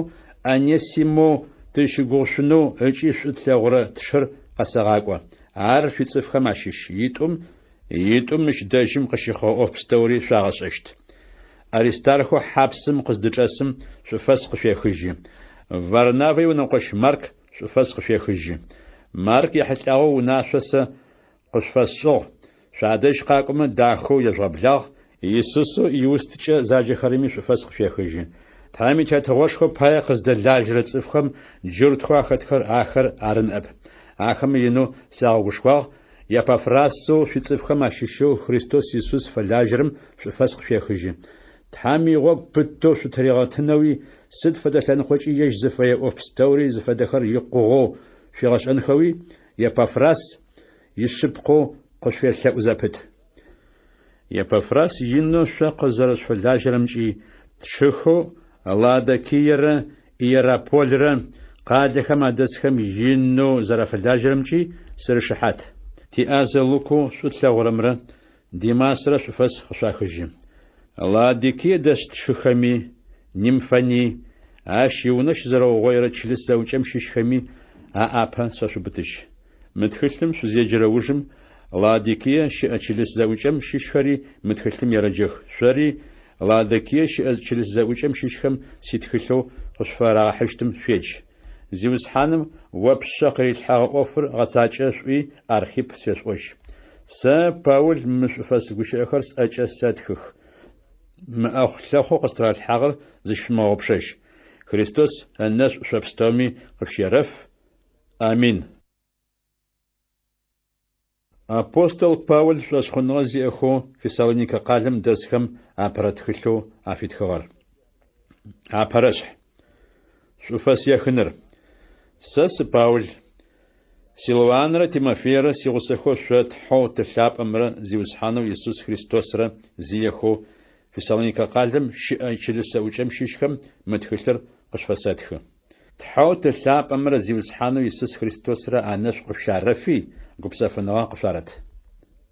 Онесимэу Тызщыгугъышъунэу ыкӏи шӏу тлъэгъурэ тшыр къэсэгъакӏо. Ар шъуицӏыфхэм ащыщ. Итӏум Итӏум мыщ дэжьым къыщыхъугъэ ӏоф пстэури шъуагъэшӏэщт. Аристархэу хьапсым къыздычӏэсым шӏуфэс къышъуехыжьы. Варнавэ иунэкъощ Марк шӏуфэс къышъуехыжьы. Марк ехьылӏагъэу унашъо сэ къышъуфэсшӏыгъ, шъуадэжь къакӏомэ дахэу ежъугъэблагъ, Исусэу Иусткӏэ заджэхэрэми шӏуфэс къышъуехыжьы. Тхьэм и Тетыгъошхо пае къыздэлажьэрэ цӏыфхэм джуртхэу ахэтхэр ахэр ары ныӏэп. Ахэмэ инэу сагъэгушхуагъ, Епафрасэу шъуицӏыфхэм ащыщэу Христос Исус фэлажьэрэм шӏуфэс къышъуехыжьы. Тхьэм игъогу пытэу шъутыригъэтынэуи, сыд фэдэ лъэныкъокӏи ежь зыфэе ӏоф пстэури зыфэдэхэр икъугъэу шъуигъэшӏэнхэуи Епафрас ишъыпкъэу къышъуфелъэӏу зэпыт. Епафрас инэу шъо къызэрэшъуфэлажьэрэмкӏи, тшыхэу Лаодикиерэ Иерапольрэ къалэхэм адэсхэм инэу зэрафэлажьэрэмкӏи сырышыхьат. Тиӏазэ Лукэу шӏу тлъэгъурэмрэ Димасрэ шӏуфэс къышъуахыжьы. Лаодикие дэс тшыхэми, Нимфэни, ащ иунэ щызэрэугъоирэ чылыс зэӏукӏэм щыщхэми аӏапэ сфэшъубытыжь. Мы тхылъым шъузеджэрэ ужым Лаодикие щыӏэ чылыс зэӏукӏэм щыщхэри мы тхылъым ерэджэх. Шъори Лаодикие щыӏэ чылыс зэӏукӏэм щыщхэм ситхылъэу къышъуфарагъэхьыщтым шъуедж. Зиусхьаным о ппшъэ къырилъхьэгъэ ӏофыр гъэцакӏэ шъуӏуи Архипп сфешъуӏожь. Сэ, Паул, мы шӏуфэс гущыӏэхэр сӏэкӏэ сэтхых. Мы ӏэхъу-лъэхъоу къыстыралъхьагъэр зыщышъумыгъэгъупшэжь. Христос ынэшӏу шъо пстэуми къышъущерэф. Амин. Апостол Паул шӏошъхъуныгъэ зиӏэхэу Фессалоникэ къалэм дэсхэм апэрэ тхылъэу афитхыгъэр. Апэрэшъхь. Шӏуфэс ехыныр. Сэ сы Паул. Силуанрэ Тимофейрэ сигъусэхэу шъо Тхьэу Ты лъапӏэмрэ Зиусхьанэу Исус Христосрэ зиехэу Фессалоникэ къалэм щыӏэ чылыс зэӏукӏэм щыщхэм мы тхылъыр къышъуфэсэтхы. Тхьэу Ты лъапӏэмрэ Зиусхьанэу Исус Христосрэ анэшӏу къышъущарэфи, гупсэфыныгъэ къышъуарэт.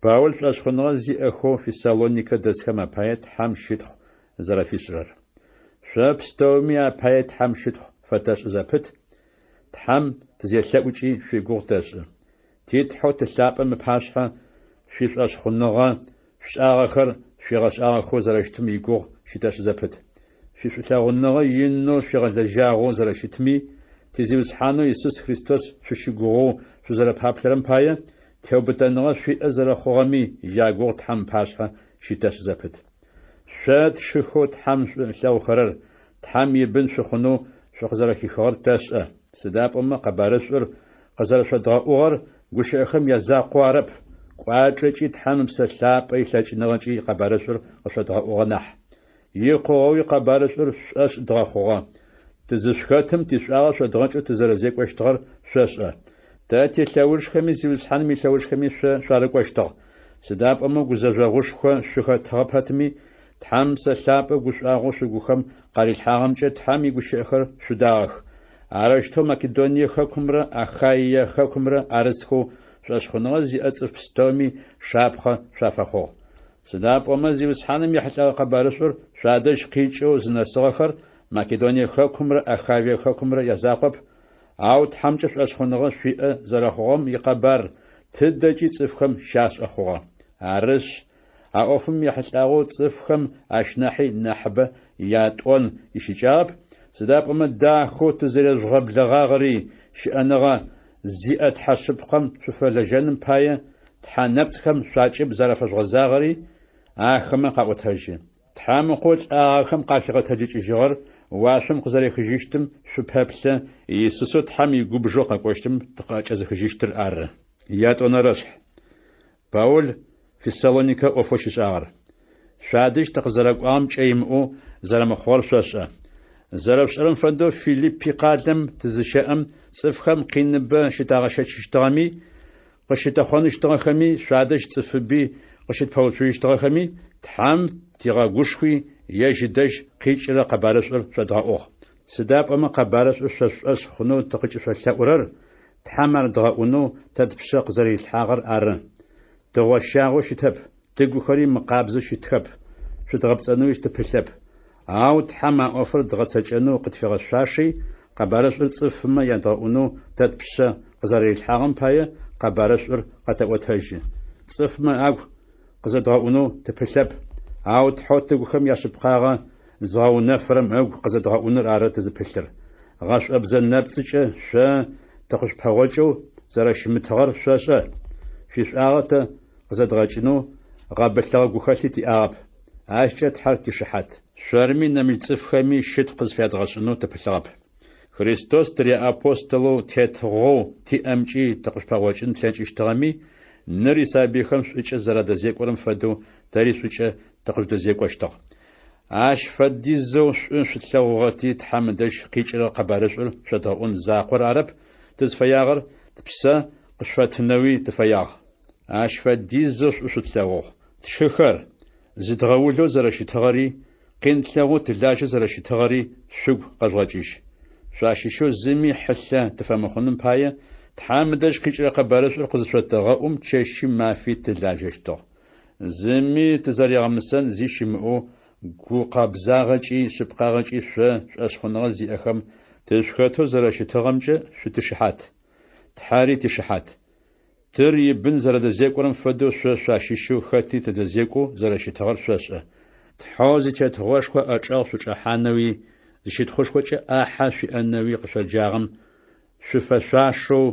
Паул шӏошъхъуныгъэ зиӏэхэу Фессалоникэ дэсхэм апае Тхьэм щытхъу зэрэфишӏырэр. Шъо пстэуми апае Тхьэм щытхъу фэтэшӏы зэпыт, Тхьэм тызелъэӏукӏи шъуигугъу тэшӏы. Ти Тхьэу Ты лъапӏэм ыпашъхьэ шъуишӏошъхъуныгъэ, шъушӏагъэхэр шъуигъэшӏагъэхэу зэрэщытым игугъу щытэшӏы зэпыт. Шъуишӏулъэгъуныгъэ инэу шъуигъэлэжьагъэу зэрэщытми, ти Зиусхьанэу Исус Христос шъущыгугъэу шъузэрэпаплъэрэм пае, теубытэныгъэ шъуиӏэ зэрэхъугъэми ягугъу Тхьэм ыпашъхьэ щытэшӏы зэпыт. Шъо тшыхэу Тхьэм шӏу ылъэгъухэрэр, Тхьэм ибын шъухъунэу шъукъызэрэхихыгъэр тэшӏэ, сыда пӏомэ къэбарышӏур къызэрэшъодгъэӏугъэр гущыӏэхэм язакъоу арэп, кӏуачӏэкӏи Тхьэм Ыпсэ Лъапӏэ илъэкӏыныгъэкӏи къэбарышӏур къышъодгъэӏугъэ нахь. Икъугъэуи къэбарышӏур шъушӏошъ дгъэхъугъэ. Тызышъухэтым тишӏуагъэ шъодгъэкӏэу тызэрэзекӏощтыгъэр шъошӏэ. Тэ тилъэужхэми Зиусхьаным илъэужхэми шъо шъуарыкӏощтыгъ. Сыда пӏомэ гузэжъогъушхо шъухэтыгъэ пэтми, Тхьэм Псэ Лъапӏэ гушӏуагъоу шъугухэм къарилъхьагъэмкӏэ Тхьэм игущыӏэхэр шъудагъэх. Арэущтэу Македоние хэкумрэ Ахаие хэкумрэ арысхэу шӏошъхъуныгъэ зиӏэ цӏыф пстэуми шапхъэ шъуафэхъугъ. Сыда пӏомэ Зиусхьаным ехьылӏэгъэ къэбарышӏур шъуадэжь къикӏэу зынэсыгъэхэр Македоние хэкумрэ Ахаие хэкумрэ язакъоп, ау Тхьэмкӏэ шӏошъхъуныгъэ шъуиӏэ зэрэхъугъэм икъэбар тыдэкӏи цӏыфхэм щашӏэ хъугъэ. Арышъ, а ӏофым ехьылӏагъэу цӏыфхэм ащ нахьи нахьыбэ ятӏон ищыкӏагъэп, сыда пӏомэ дахэу тызэрежъугъэблэгъагъэри, щыӏэныгъэ зиӏэ Тхьэ шъыпкъэм шъуфэлэжьэным пае тхьэ нэпцӏхэм шъуакӏыб зарэфэжъугъэзагъэри ахэмэ къаӏотэжьы. Тхьэм Ыкъоу лӏагъэхэм къахигъэтэджыкӏыжьыгъэр уашъом къызэрехыжьыщтым шъупэплъэ, Исусэу Тхьэм игубжэу къэкӏощтым тыкъыӏэкӏэзыхыжьыщтыр ары. Ятӏонэрэшъхь. Паул Фессалоникэ ӏофэу щишӏагъэр. Шъуадэжь тыкъызэрэкӏуагъэм кӏэ имыӏэу зэрэмыхъугъэр шъошӏэ. Зэрэшъушӏэрэм фэдэу Филиппи къалэм тызыщэӏэм цӏыфхэм къиныбэ щытагъэщэчыщтыгъэми, къыщытэхъоныщтыгъэхэми, шъуадэжь цӏыфыби къыщытпэуцужьыщтыгъэхэми, Тхьэм тигъэгушхуи, ежь ыдэжь къикӏырэ къэбарышӏур шъодгъэӏугъ. Сыда пӏомэ къэбарышӏур шъо шъушӏошъ хъунэу тыкъыкӏышъолъэӏурэр Тхьэм ар дгъэӏунэу тэ тпшъэ къызэрэрилъхьагъэр ары. Тыгъощагъэу щытэп, тыгухэри мыкъабзэу щытхэп, шъудгъэпцӏэнэуи тыпылъэп. Ау Тхьэм а ӏофыр дгъэцэкӏэнэу къытфигъэшъуаши, Къэбарышӏур цӏыфмэ ядгъэӏунэу тэ тпшъэ къызэрэрилъхьагъэм пае, къэбарышӏур къэтэӏотэжьы. Цӏыфмэ агу къызэдгъэӏунэу тыпылъэп, ау Тхьэу тыгухэм яшъыпкъагъэ зыгъэунэфырэм ыгу къызэдгъэӏуныр ары тызыпылъыр. Гъэшӏобзэ нэпцӏыкӏэ шъо тыкъышъупэгъокӏэу зэрэщымытыгъэр шъошӏэ. Шъуишӏуагъэ тэ къызэдгъэкӏынэу гъэбылъыгъэ гухэлъи тиӏагъэп. Ащкӏэ Тхьэр тишыхьат. Шъорми нэмыкӏ цӏыфхэми щытхъу къызфядгъэшӏынэу тыпылъыгъэп. Христос тыряапостолэу тетыгъоу тиӏэмкӏи тыкъышъупэгъокӏын тлъэкӏыщтыгъэми, ныр исабыйхэм шӏукӏэ зэрадэзекӏорэм фэдэу тэри шӏукӏэ тыкъыжъудэзекӏощтыгъ. Ащ фэдизэу шӏу шъутлъэгъугъэти, Тхьэм ыдэжь къикӏырэ къэбарышӏур шъодгъэӏун закъор арэп тызфэягъэр, тпсэ къышъуфэттынэуи тыфэягъ. Ащ фэдизэу шӏу шъутлъэгъугъ, тшыхэр, зыдгъэулэу зэрэщытыгъэри, къин тлъэгъоу тылажьэу зэрэщытыгъэри шъугу къэжъугъэкӏыжь. Шъуащыщэу зыми хьылъэ тыфэмыхъуным пае, Тхьэм ыдэжь къикӏырэ къэбарышӏур къызышъотэгъэӏум чэщи мафи тылажьэщтыгъ. Зыми тызэригъэмысэн зи щымыӏэу гукъэбзагъэкӏи шъыпкъагъэкӏи шъо шӏошъхъуныгъэ зиӏэхэм тышъухэтэу зэрэщытыгъэмкӏэ шъутишыхьат. Тхьэри тишыхьат. Тыр ибын зэрэдэзекӏорэм фэдэу шъо шъуащыщэу хэти тыдэзекӏоу зэрэщытыгъэр шъошӏэ. Тхьэу зитетыгъошхо ӏэчӏэгъ шъучӏэхьанэуи, зыщытхъушхокӏэ ӏахьэ шъуиӏэнэуи къышъоджагъэм шъуфэшъуашэу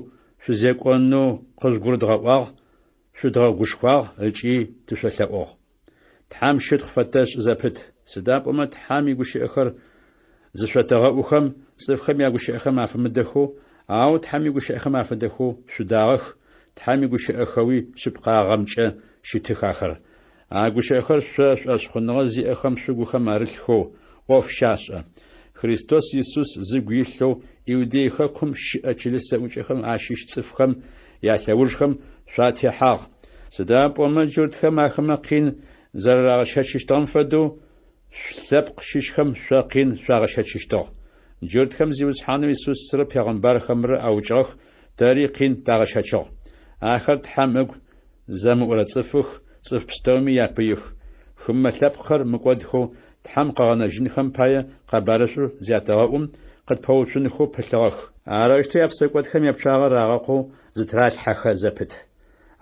шъузекӏонэу къыжъугурыдгъэӏуагъ, шъудгъэгушхуагъ ыкӏи тышъолъэӏугъ. Тхьэм щытхъу фэтэшӏ зэпыт, сыда пӏомэ Тхьэм игущыӏэхэр зышъотэгъэӏухэм, цӏыфхэм ягущыӏэхэм афэмыдэхэу, ау Тхьэм игущыӏэхэм афэдэхэу шъудагъэх, Тхьэм игущыӏэхэуи шъыпкъагъэмкӏэ щытых ахэр. А гущыӏэхэр шъо шӏошъхъуныгъэ зиӏэхэм шъугухэм арылъхэу ӏоф щашӏэ. Христос Исус зыгу илъэу Иудей хэкум щыӏэ чылыс зэӏукӏэхэм ащыщ цӏыфхэм ялъэужхэм шъуатехьагъ. Сыда пӏомэ джуртхэм ахэмэ къин зэрэрагъэщэчыщтыгъэм фэдэу, шъулъэпкъ щыщхэм шъо къин шъуагъэщэчыщтыгъ. Джуртхэм Зиусхьанэу Исусрэ пегъымбархэмрэ аукӏыгъэх, тэри къин тагъэщэчыгъ. Ахэр Тхьэм ыгу зэмыӏурэ цӏыфых, цӏыф пстэуми япыих. Хымэ лъэпкъхэр мыкӏодхэу Тхьэм къыгъэнэжьынхэм пае къэбарышӏур зятэгъэӏум, къытпэуцунхэу пылъыгъэх. Арэущтэу япсэкӏодхэм япчъагъэ рагъэкъоу зытыралъхьэхэ зэпыт.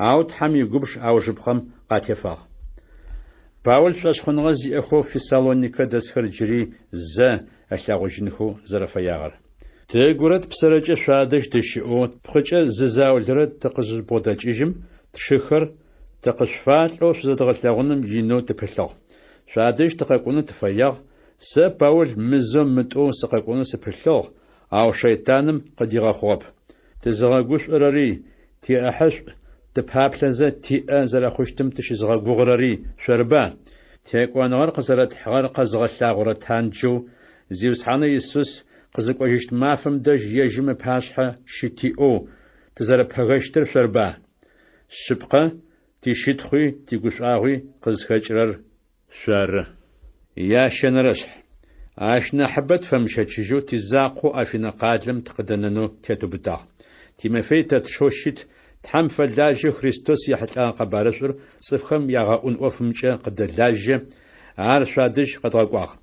Ау Тхьэм игубж аужыпкъэм къатефагъ. Паул шӏошъхъуныгъэ зиӏэхэу Фессалоникэ дэсхэр джыри зэ ылъэгъужьынхэу зэрэфэягъэр. Тыгурэ тпсэрэкӏэ шъуадэжь тыщыӏэу тпкъыкӏэ зы заулэрэ тыкъызыжъубгъодэкӏыжьым, тшыхэр, тыкъышъуфалӏэу шъузэдгъэлъэгъуным инэу тыпылъыгъ. Шъуадэжь тыкъэкӏонэу тыфэягъ, сэ, Паул, мызэу-мытӏоу сыкъэкӏонэу сыпылъыгъ, ау шэйтаным къыдигъэхъугъэп. Тызыгъэгушӏорэри, тиӏэхьышӏу тыпаплъэзэ тиӏэ зэрэхъущтым тыщызыгъэгугъырэри шъорыба? Текӏоныгъэр къызэрэтхьыгъэр къэзыгъэлъагъорэ танджэу Зиусхьанэу Исус къызыкӏожьыщт мафэм дэжь ежьым ыпашъхьэ щытиӏэу тызэрэпэгэщтыр шъорыба? Шъыпкъэ, тищытхъуи тигушӏуагъуи къызхэкӏырэр шъоры. Ящэнэрэшъхь. Ащ нахьыбэ тфэмыщэчыжьэу тизакъоу Афинэ къалэм тыкъыдэнэнэу тетыубытагъ. Тимофей тэ тшэу щыт, Тхьэм фэлажьэу Христос ехьылӏэгъэ къэбарышӏур цӏыфхэм ягъэӏун ӏофымкӏэ къыддэлажьэ, ар шъуадэжь къэдгъэкӏуагъ.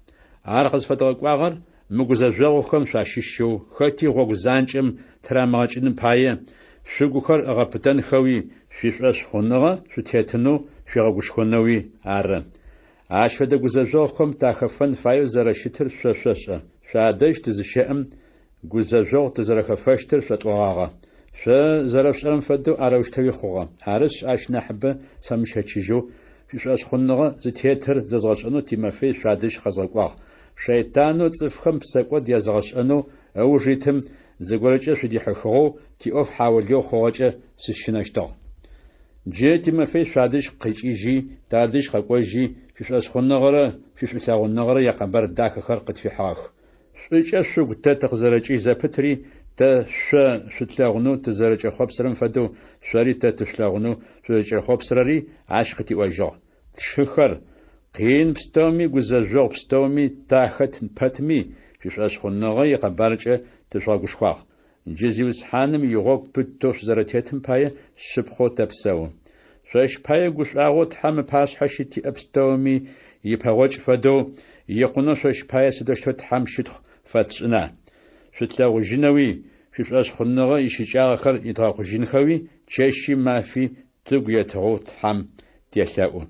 Ар къызфэдгъэкӏуагъэр мы гузэжъогъухэм шъуащыщэу хэти гъогу занкӏэм тырамыгъэкӏыным пае, шъугухэр ыгъэпытэнхэуи, шъуишӏошъхъуныгъэ шъутетынэу шъуигъэгушхонэуи ары. Ащ фэдэ гузэжъогъухэм тахэфэн фаеу зэрэщытыр шъо шъошӏэ. Шъуадэжь тызыщэӏэм, гузэжъогъу тызэрэхэфэщтыр шъотӏогъагъэ. Шъо зэрэшъушӏэрэм фэдэу арэущтэуи хъугъэ. Арышъ, ащ нахьыбэ сфэмыщэчыжьэу, шъуишӏошъхъуныгъэ зытетыр зэзгъэшӏэнэу Тимофей шъуадэжь къэзгъэкӏуагъ. Шэйтанэу цӏыфхэм псэкӏод языгъэшӏэнэу ыуж итым зыгорэкӏэ шъудихьыхыгъэу тиӏоф хьаулыеу хъугъэкӏэ сыщынэщтыгъ. Джы Тимофей шъуадэжь къикӏыжьи, тадэжь къэкӏожьи, шъуишӏошъхъуныгъэрэ шъуишӏулъэгъуныгъэрэ якъэбар дахэхэр къытфихьыгъэх. Шӏукӏэ шъугу тэ тыкъызэрэкӏыжь зэпытри, тэ шъо шъутлъэгъунэу тызэрэкӏэхъопсырэм фэдэу шъори тэ тышъулъэгъунэу шъузэрэкӏэхъопсырэри ащ къытиӏожьыгъ. Тшыхэр, къин пстэуми гузэжъогъу пстэуми тахэт пэтми, шъуишӏошъхъуныгъэ икъэбаркӏэ тышъугъэгушхуагъ. Джы Зиусхьаным игъогу пытэу шъузэрэтетым пае шъыпкъэу тэпсэу. Шъощ пае гушӏуагъоу Тхьэм ыпашъхьэ щытиӏэ пстэуми ипэгъокӏ фэдэу, икъунэу шъощ пае сыдэущтэу Тхьэм щытхъу фэтшӏына? шъутлъэгъужьынэуи, шъуишӏошъхъуныгъэ ищыкӏагъэхэр идгъэкъужьынхэуи чэщи мафи тыгу етыгъэу Тхьэм телъэӏу.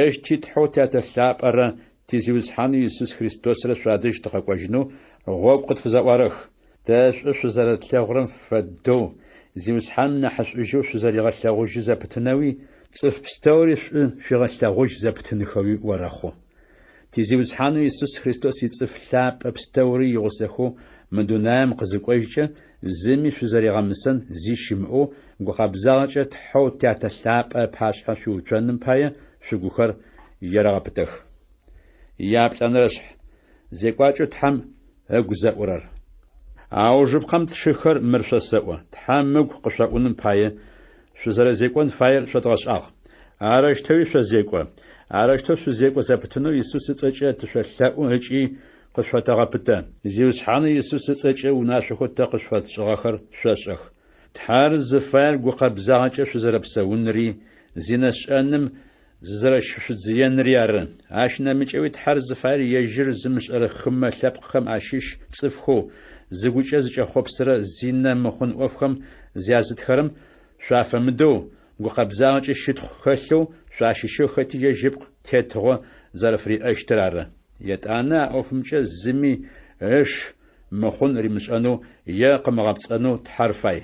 Ежь ти Тхьэу Тятэ лъапӏэрэ ти Зиусхьанэу Исус Христосрэ шъуадэжь тыкъэкӏожьынэу гъогу къытфызэӏуарэх. Тэ шӏу шъузэрэтлъэгъурэм фэдэу, Зиусхьаным нахьышӏужьэу шъузэригъэлъэгъужьы зэпытынэуи, цӏыф пстэури шӏу шъуигъэлъэгъужь зэпытынхэуи орэхъу. Ти Зиусхьанэу Исус Христос ицӏыф лъапӏэ пстэури игъусэхэу мы дунаем къызыкӏожькӏэ, зыми шъузэригъэмысэн зи щымыӏэу, гукъэбзагъэкӏэ Тхьэу Тятэ лъапӏэ ыпашъхьэ шъуиуцоным пае шъугухэр ерэгъэпытэх. Яплӏэнэрэшъхь. Зекӏуакӏэу Тхьэм ыгу зэӏурэр. Аужыпкъэм тшыхэр мыр шъосэӏо, Тхьэм ыгу къышъоӏуным пае, шъузэрэзекӏон фаер шъодгъэшӏагъ. Арэущтэуи шъозекӏо. Арэущтэу шъузекӏо зэпытынэу Исус ыцӏэкӏэ тышъолъэӏу ыкӏи къышъуфэтэгъэпытэ. Зиусхьанэу Исус ыцӏэкӏэ унашъохэу тэ къышъуфэтшӏыгъэхэр шъошӏэх. Тхьэр зыфаер гукъэбзагъэкӏэ шъузэрэпсэунри, зинэ шӏэным зызэрэщышъудзыенри ары. Ащ нэмыкӏэуи Тхьэр зыфаер ежьыр зымышӏэрэ хымэ лъэпкъхэм ащыщ цӏыфхэу, зыгукӏэ зыкӏэхъопсырэ зинэ мыхъун ӏофхэм зязытхэрэм шъуафэмыдэу, гукъэбзагъэкӏэ щытхъу хэлъэу шъуащыщэу хэти ежь ыпкъ тетыгъо зэрэфыриӏэщтыр ары. Етӏанэ а ӏофымкӏэ зыми ыш мыхъун римышӏэнэу е къымыгъэпцӏэнэу Тхьэр фай.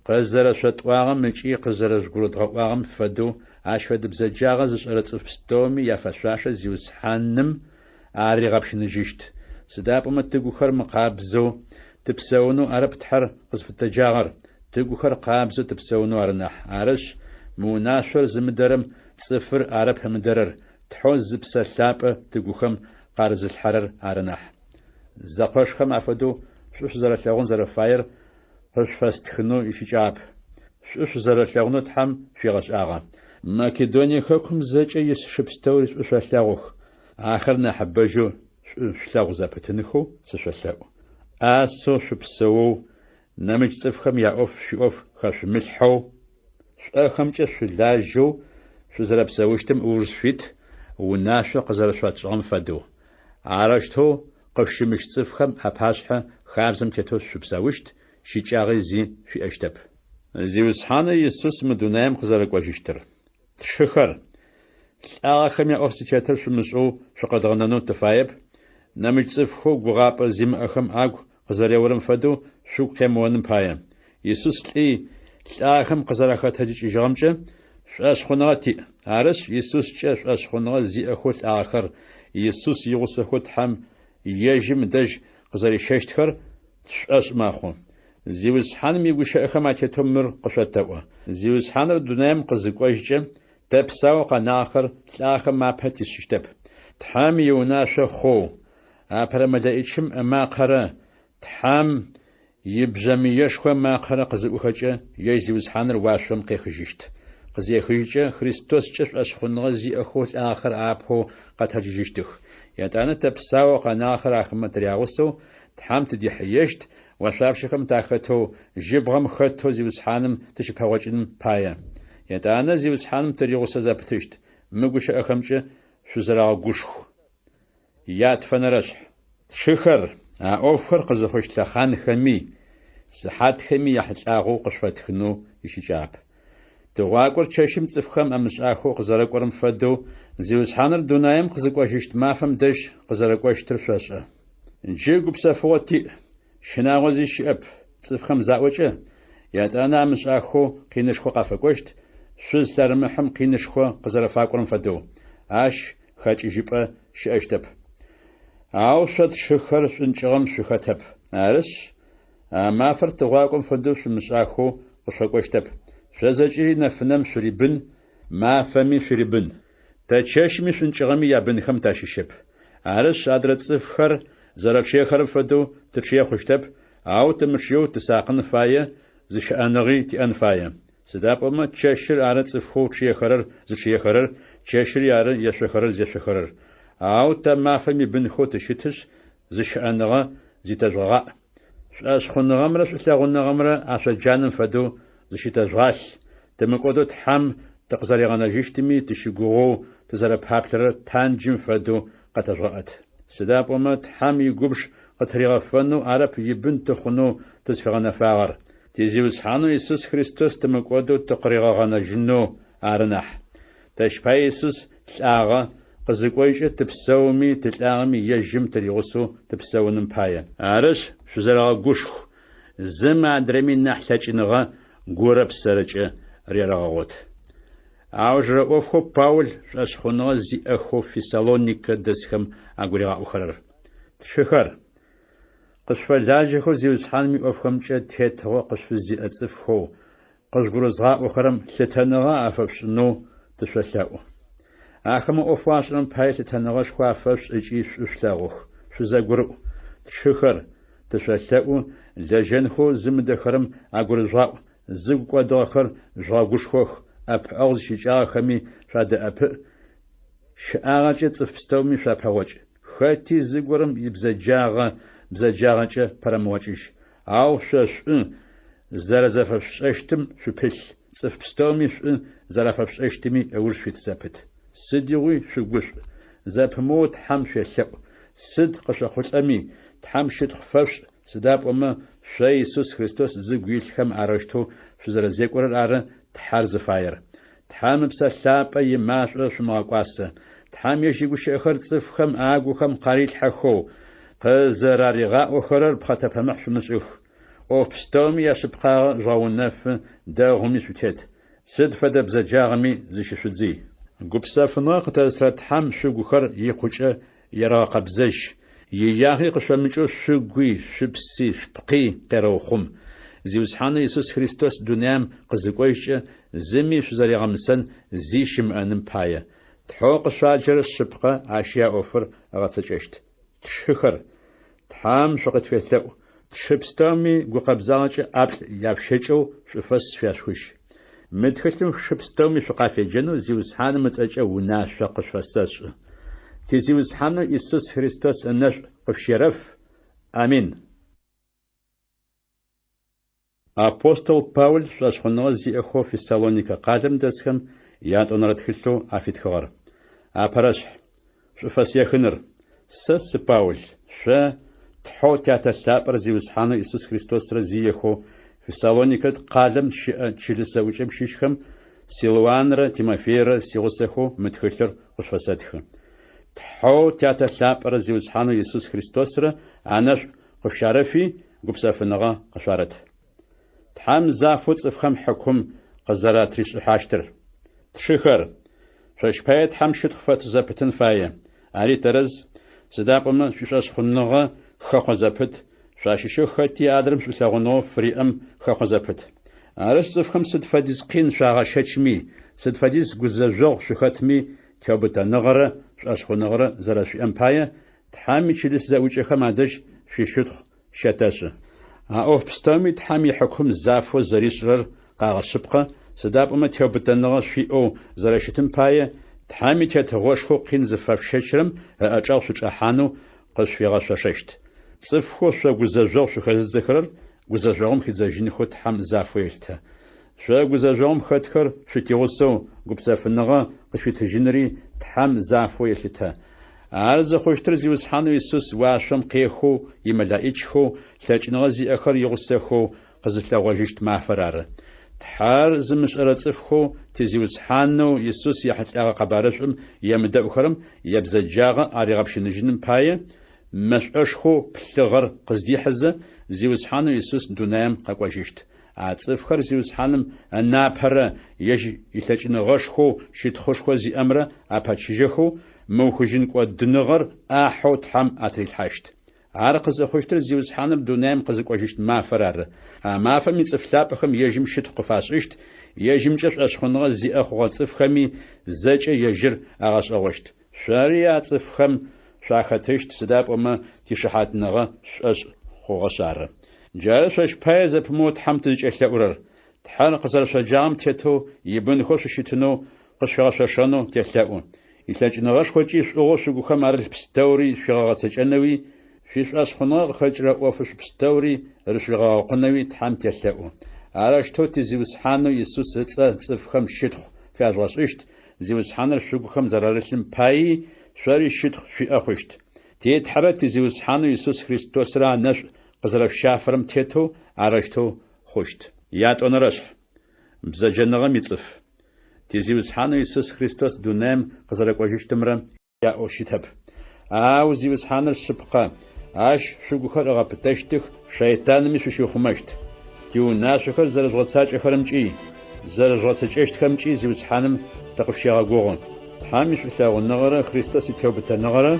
Къызэрэшъотӏуагъэм ыкӏи къызэрэжъугурыдгъэӏуагъэм фэдэу ащ фэдэ бзэджагъэ зышӏэрэ цӏыф пстэуми яфэшъуашэ Зиусхьаным аригъэпщыныжьыщт. Сыда пӏомэ тыгухэр мыкъабзэу тыпсэунэу арэп Тхьэр къызфытэджагъэр, тыгухэр къабзэу тыпсэунэу ары нахь. Арышъ, мы унашъор зымыдэрэм цӏыфыр арэп ымыдэрэр, Тхьэу зы Псэ Лъапӏэ тыгухэм къарызылъхьэрэр ары нахь. Зэкъошхэм афэдэу шӏу шъузэрэлъэгъун зэрэфаер къышъуфэстхынэу ищыкӏагъэп. Шӏу шъузэрэлъэгъунэу Тхьэм шъуигъэшӏагъэ. Македоние хэкум зэкӏэ ис шы пстэури шӏу шъолъэгъух. Ахэр нахьыбэжьэу шӏу шъулъэгъу зэпытынхэу сышъолъэӏу. ӏасэу шъупсэоу, нэмыкӏ цӏыфхэм яӏоф шъуиӏоф хэшъумылъхьэу, шӏохэмкӏэ шъулажьэу шъузэрэпсэущтым ыуж шъуит, унашъо къызэрэшъуфэтшӏыгъэм фэдэу. Арэущтэу къышъущымыщ цӏыфхэм апашъхьэ хабзэм тетэу шъупсэущт, щыкӏагъи зи шъуиӏэщтэп. Зиусхьанэу Исус мы дунаим къызэрэкӏожьыщтыр. Тшыхэр, лӏагъэхэм яӏоф зытетыр шъумышӏэу шъукъэдгъэнэнэу тыфаеп, нэмыкӏ цӏыфхэу гугъапӏэ зимыӏэхэм агу къызэреорэм фэдэу шъугу къемыоным пае. Исус лӏи, лӏагъэхэм къызэрахэтэджыкӏыжьыгъэмкӏэ шӏошъхъуныгъэ тиӏ. Арышъ, Исускӏэ шӏошъхъуныгъэ зиӏэхэу лӏагъэхэр Исус игъусэхэу Тхьэм ежьым ыдэжь къызэрищэщтхэр тшӏошъ мэхъу. Зиусхьаным игущыӏэхэм атетэу мыр къышъотэӏо: Зиусхьаныр дунаим къызыкӏожькӏэ, тэ псаоу къэнагъэхэр лӏагъэхэм апэ тишъыщтэп. Тхьэм иунашъо хъоу, апэрэ мэлэӏичым ымакъэрэ Тхьэм ибжъэмыешхо ымакъэрэ къызыӏухэкӏэ, ежь Зиусхьаныр уашъом къехыжьыщт. Къызехыжькӏэ, Христоскӏэ шӏошъхъуныгъэ зиӏэхэу лӏагъэхэр апэу къэтэджыжьыщтых. Етӏанэ тэ псаоу къэнагъэхэр ахэмэ тырягъусэу Тхьэм тыдихьыещт, ошъуапщэхэм тахэтэу, жьыбгъэм хэтэу Зиусхьаным тыщыпэгъокӏыным пае. Етӏанэ Зиусхьаным тыригъусэ зэпытыщт. Мы гущыӏэхэмкӏэ шъузэрэгъэгушху. Ятфэнэрэшъхь. Тшыхэр, а ӏофхэр къызыхъущт лъэхъанхэми, сыхьатхэми яхьылӏагъэу къышъуфэтхынэу ищыкӏагъэп. Тыгъуакӏор чэщым цӏыфхэм амышӏахэу къызэрэкӏорэм фэдэу, Зиусхьаныр дунаим къызыкӏожьыщт мафэм дэжь къызэрэкӏощтыр шъошӏэ. Джы гупсэфыгъо тиӏ, щынагъо зи щыӏэп, цӏыфхэм заӏокӏэ, етӏанэ амышӏахэу къинышхо къафэкӏощт, шъуз лъэрымыхьым къинышхо къызэрэфакӏорэм фэдэу. Ащ хэкӏыжьыпӏэ щыӏэщтэп. Ау шъо тшыхэр шӏункӏыгъэм шъухэтэп. Арышъ, а мафэр тыгъуакӏом фэдэу шъумышӏахэу къышъуфэкӏощтэп. Шъо зэкӏэри нэфынэм шъурибын, мафэми шъурибын. Тэ чэщми шӏункӏыгъэми ябынхэм тащыщэп. Арышъ, адрэ цӏыфхэр зэрэчъыехэрэм фэдэу тычъые хъущтэп, ау тымычъыеу тысакъын фае, зыщыӏэныгъи тиӏэн фае. Сыда пӏомэ чэщыр ары цӏыфхэу чъыехэрэр зычъыехэрэр, чэщыри ары ешъохэрэр зешъохэрэр. Ау тэ мафэм ибынхэу тыщытышъ, зыщыӏэныгъэ зитэжъугъаӏ. Шӏошъхъуныгъэмрэ шӏулъэгъуныгъэмрэ ашъоджанэм фэдэу зыщытэжъугъалъ, тымыкӏодэу Тхьэм тыкъызэригъэнэжьыщтыми тыщыгугъэу тызэрэпаплъэрэр танджым фэдэу къэтэжъугъэӏэт. Сыда пӏомэ Тхьэм игубж къытыригъэфэнэу арэп ибын тыхъунэу тызфигъэнэфагъэр, ти Зиусхьанэу Исус Христос тымыкӏодэу тыкъыригъэгъэнэжьынэу ары нахь. Тэщ пае Исус лӏагъэ, къызыкӏожькӏэ тыпсэуми тылӏагъэми ежьым тыригъусэу тыпсэуным пае. Арышъ, шъузэрэгъэгушху, зым адрэми нахь лъэкӏыныгъэ гурэ псэрэкӏэ рерэгъэгъот. Аужырэ ӏофхэу Паул шӏошъхъуныгъэ зиӏэхэу Фессалоникэ дэсхэм агуригъаӏохэрэр. Тшыхэр, къышъуфэлажьэхэу Зиусхьаным иӏофхэмкӏэ тетыгъо къышъуфызиӏэ цӏыфхэу къыжъугурызгъаӏохэрэм лъытэныгъэ афэшъушӏынэу тышъолъэӏу. Ахэмэ ӏофэу ашӏэрэм пае лъытэныгъэшхо афэшъушӏ ыкӏи шӏу шъулъэгъух, шъузэгурыӏу. Тшыхэр, тышъолъэӏу, лэжьэнхэу зымыдэхэрэм агурыжъугъаӏу, зыгу кӏодыгъэхэр жъугъэгушхох, ӏэпыӏэгъу зищыкӏагъэхэми шъуадэӏэпыӏ, щыӏагъэкӏэ цӏыф пстэуми шъуапэгъокӏ. Хэти зыгорэм ибзэджагъэ бзэджагъэкӏэ пэрэмыгъокӏыжь. Ау шъо шӏу зэрэзэфэшъушӏэщтым шъупылъ, цӏыф пстэуми шӏу зэрафэшъушӏэщтыми ыуж шъуит зэпыт. Сыдигъуи шъугушӏу, зэпымыоу Тхьэм шъуелъэӏу. Сыд къышъохъулӏэми, Тхьэм щытхъу фэшъушӏ, сыда пӏомэ шъо Исус Христос зыгу илъхэм арэущтэу шъузэрэзекӏорэр ары Тхьэр зыфаер. Тхьэм Ыпсэ Лъапӏэ имашӏо шъумыгъэкӏуасэ. Тхьэм ежь игущыӏэхэр цӏыфхэм агухэм къарилъхьэхэу, къызэраригъаӏохэрэр пхъэтэпэмыхь шъумышӏых. ӏоф пстэуми яшъыпкъагъэ жъугъэунэфы, дэгъуми шъутет. Сыд фэдэ бзэджагъэми зыщышъудзый. Гупсэфыныгъэ къытэзытырэ Тхьэм шъугухэр икъукӏэ ерэгъэкъэбзэжь, иягъи къышъомыкӏэу шъугуи, шъупси, шъупкъи къерэухъум. Зиусхьанэу Исус Христос дунаим къызыкӏожькӏэ, зыми шъузэригъэмысэн зи щымыӏэным пае. Тхьэу къышъуаджэрэр шъыпкъэ, ащи а ӏофыр ыгъэцэкӏэщт. Тшыхэр, Тхьэм шъукъытфелъэӏу, тшы пстэуми гукъэбзагъэкӏэ ӏаплӏ яшъущэкӏэу шӏуфэс шъуяшъухыжь. Мы тхылъым шы пстэуми шъукъафеджэнэу Зиусхьаным ыцӏэкӏэ унашъо къышъуфэсэшӏы. Ти Зиусхьанэу Исус Христос ынэшӏу къышъущерэф. Амин. Апостол Паул шӏошъхъуныгъэ зиӏэхэу Фессалоникэ къалэм дэсхэм ятӏонэрэ тхылъэу афитхыгъэр. Апэрэшъхь. Шӏуфэс ехыныр. Сэ сы Паул, шъо, Тхьэу Тятэ лъапӏэр Зиусхьанэу Исус Христосрэ зиехэу Фессалоникэ къалэм щыӏэ чылыс зэӏукӏэм щыщхэм Силуанрэ Тимофейрэ сигъусэхэу мы тхылъыр къышъуфэсэтхы. Тхьэу Тятэ лъапӏэрэ Зиусхьанэу Исус Христосрэ анэшӏу къышъущарэфи, гупсэфыныгъэ къышъуарэт. Тхьэм зафэу цӏыфхэм хьыкум къызэратришӏыхьащтыр. Тшыхэр, шъощ пае Тхьэм щытхъу фэтшӏ зэпытын фае. Ари тэрэз, сыда пӏомэ шъуишӏошъхъуныгъэ хэхъо зэпыт, шъуащыщэу хэти адрэм шӏулъэгъуныгъэу фыриӏэм хэхъо зэпыт. Арышъ, цӏыфхэм сыд фэдиз къин шъуагъэщэчми, сыд фэдиз гузэжъогъу шъухэтми, теубытэныгъэрэ шӏошъхъуныгъэрэ зэрэшъуиӏэм пае, Тхьэм ичылыс зэӏукӏэхэм адэжь шъуищытхъу щэтэшӏы. А ӏоф пстэуми Тхьэм ихьыкум зафэу зэришӏырэр къагъэшъыпкъэ, сыда пӏомэ теубытэныгъэ шъуиӏэу зэрэщытым пае, Тхьэм и Тетыгъошхоу къин зыфэшъущэчырэм ыӏэчӏэгъ шъучӏэхьанэу къышъуфигъэшъошэщт. Цӏыфхэу шъо гузэжъогъу шъухэзыдзэхэрэр гузэжъогъум хидзэжьынхэу Тхьэм зафэу елъытэ. Шъо гузэжъогъум хэтхэр шъутигъусэу гупсэфыныгъэ къышъуитыжьынри Тхьэм зафэу елъытэ. Ар зыхъущтыр Зиусхьанэу Исус уашъом къехэу имэлаӏичхэу лъэкӏыныгъэ зиӏэхэр игъусэхэу къызылъэгъожьыщт мафэр ары. Тхьэр зымышӏэрэ цӏыфхэу ти Зиусхьанэу Исус ехьылӏэгъэ къэбарышӏум емыдэӏухэрэм ябзэджагъэ аригъэпщыныжьыным пае, мэшӏошхоу плъыгъэр къыздихьызэ, Зиусхьанэу Исус дунаим къэкӏожьыщт. А цӏыфхэр Зиусхьаным ынапэрэ ежь илъэкӏыныгъэшхоу щытхъушхо зиӏэмрэ апэчыжьэхэу мыухыжьын кӏодыныгъэр ӏахьэу Тхьэм атырилъхьащт. Ар къызыхъущтыр Зиусхьаныр дунаим къызыкӏожьыщт мафэр ары. А мафэм ицӏыф лъапӏэхэм ежьым щытхъу къыфашӏыщт, ежьымкӏэ шӏошъхъуныгъэ зиӏэ хъугъэ цӏыфхэми зэкӏэ ежьыр агъэшӏэгъощт. Шъори а цӏыфхэм шъуахэтыщт, сыда пӏомэ тишыхьатныгъэ шъушӏошъ хъугъэшъ ары. Джары шъощ пае зэпымыоу Тхьэм тызкӏелъэӏурэр. Тхьэр къызэрэшъоджагъэм тетэу ибынхэу шъущытынэу къышъуфигъэшъошэнэу телъэӏу. Илъэкӏыныгъэшхокӏи шӏугъэу шъугухэм арылъ пстэури шъуигъэгъэцэкӏэнэуи, шъуишӏошъхъуныгъэ къыхэкӏырэ ӏофышӏу пстэури рышъуигъэгъэкъунэуи Тхьэм телъэӏу. Арэущтэу ти Зиусхьанэу Исус ыцӏэ цӏыфхэм щытхъу фяжъугъэшӏыщт, Зиусхьаныр шъугухэм зэрарылъым паий шъори щытхъу шъуиӏэ хъущт. Ти Тхьэрэ ти Зиусхьанэу Исус Христосрэ анэшӏу къызэрэшъущафэрэм тетэу арэущтэу хъущт. Ятӏонэрэшъхь. Бзэджэныгъэм ицӏыф. Ти Зиусхьанэу Исус Христос дунаем къызэрэкӏожьыщтымрэ яӏоу щытэп. Ау Зиусхьаныр шъыпкъэ, ащ шъугухэр ыгъэпытэщтых, шэйтанми шъущиухъумэщт. Тиунашъохэр зэрэжъугъэцакӏэхэрэмкӏи, зэрэжъугъэцэкӏэщтхэмкӏи Зиусхьаным тыкъышъущегъэгугъы. Тхьэм ишӏулъэгъуныгъэрэ Христос итеубытэныгъэрэ.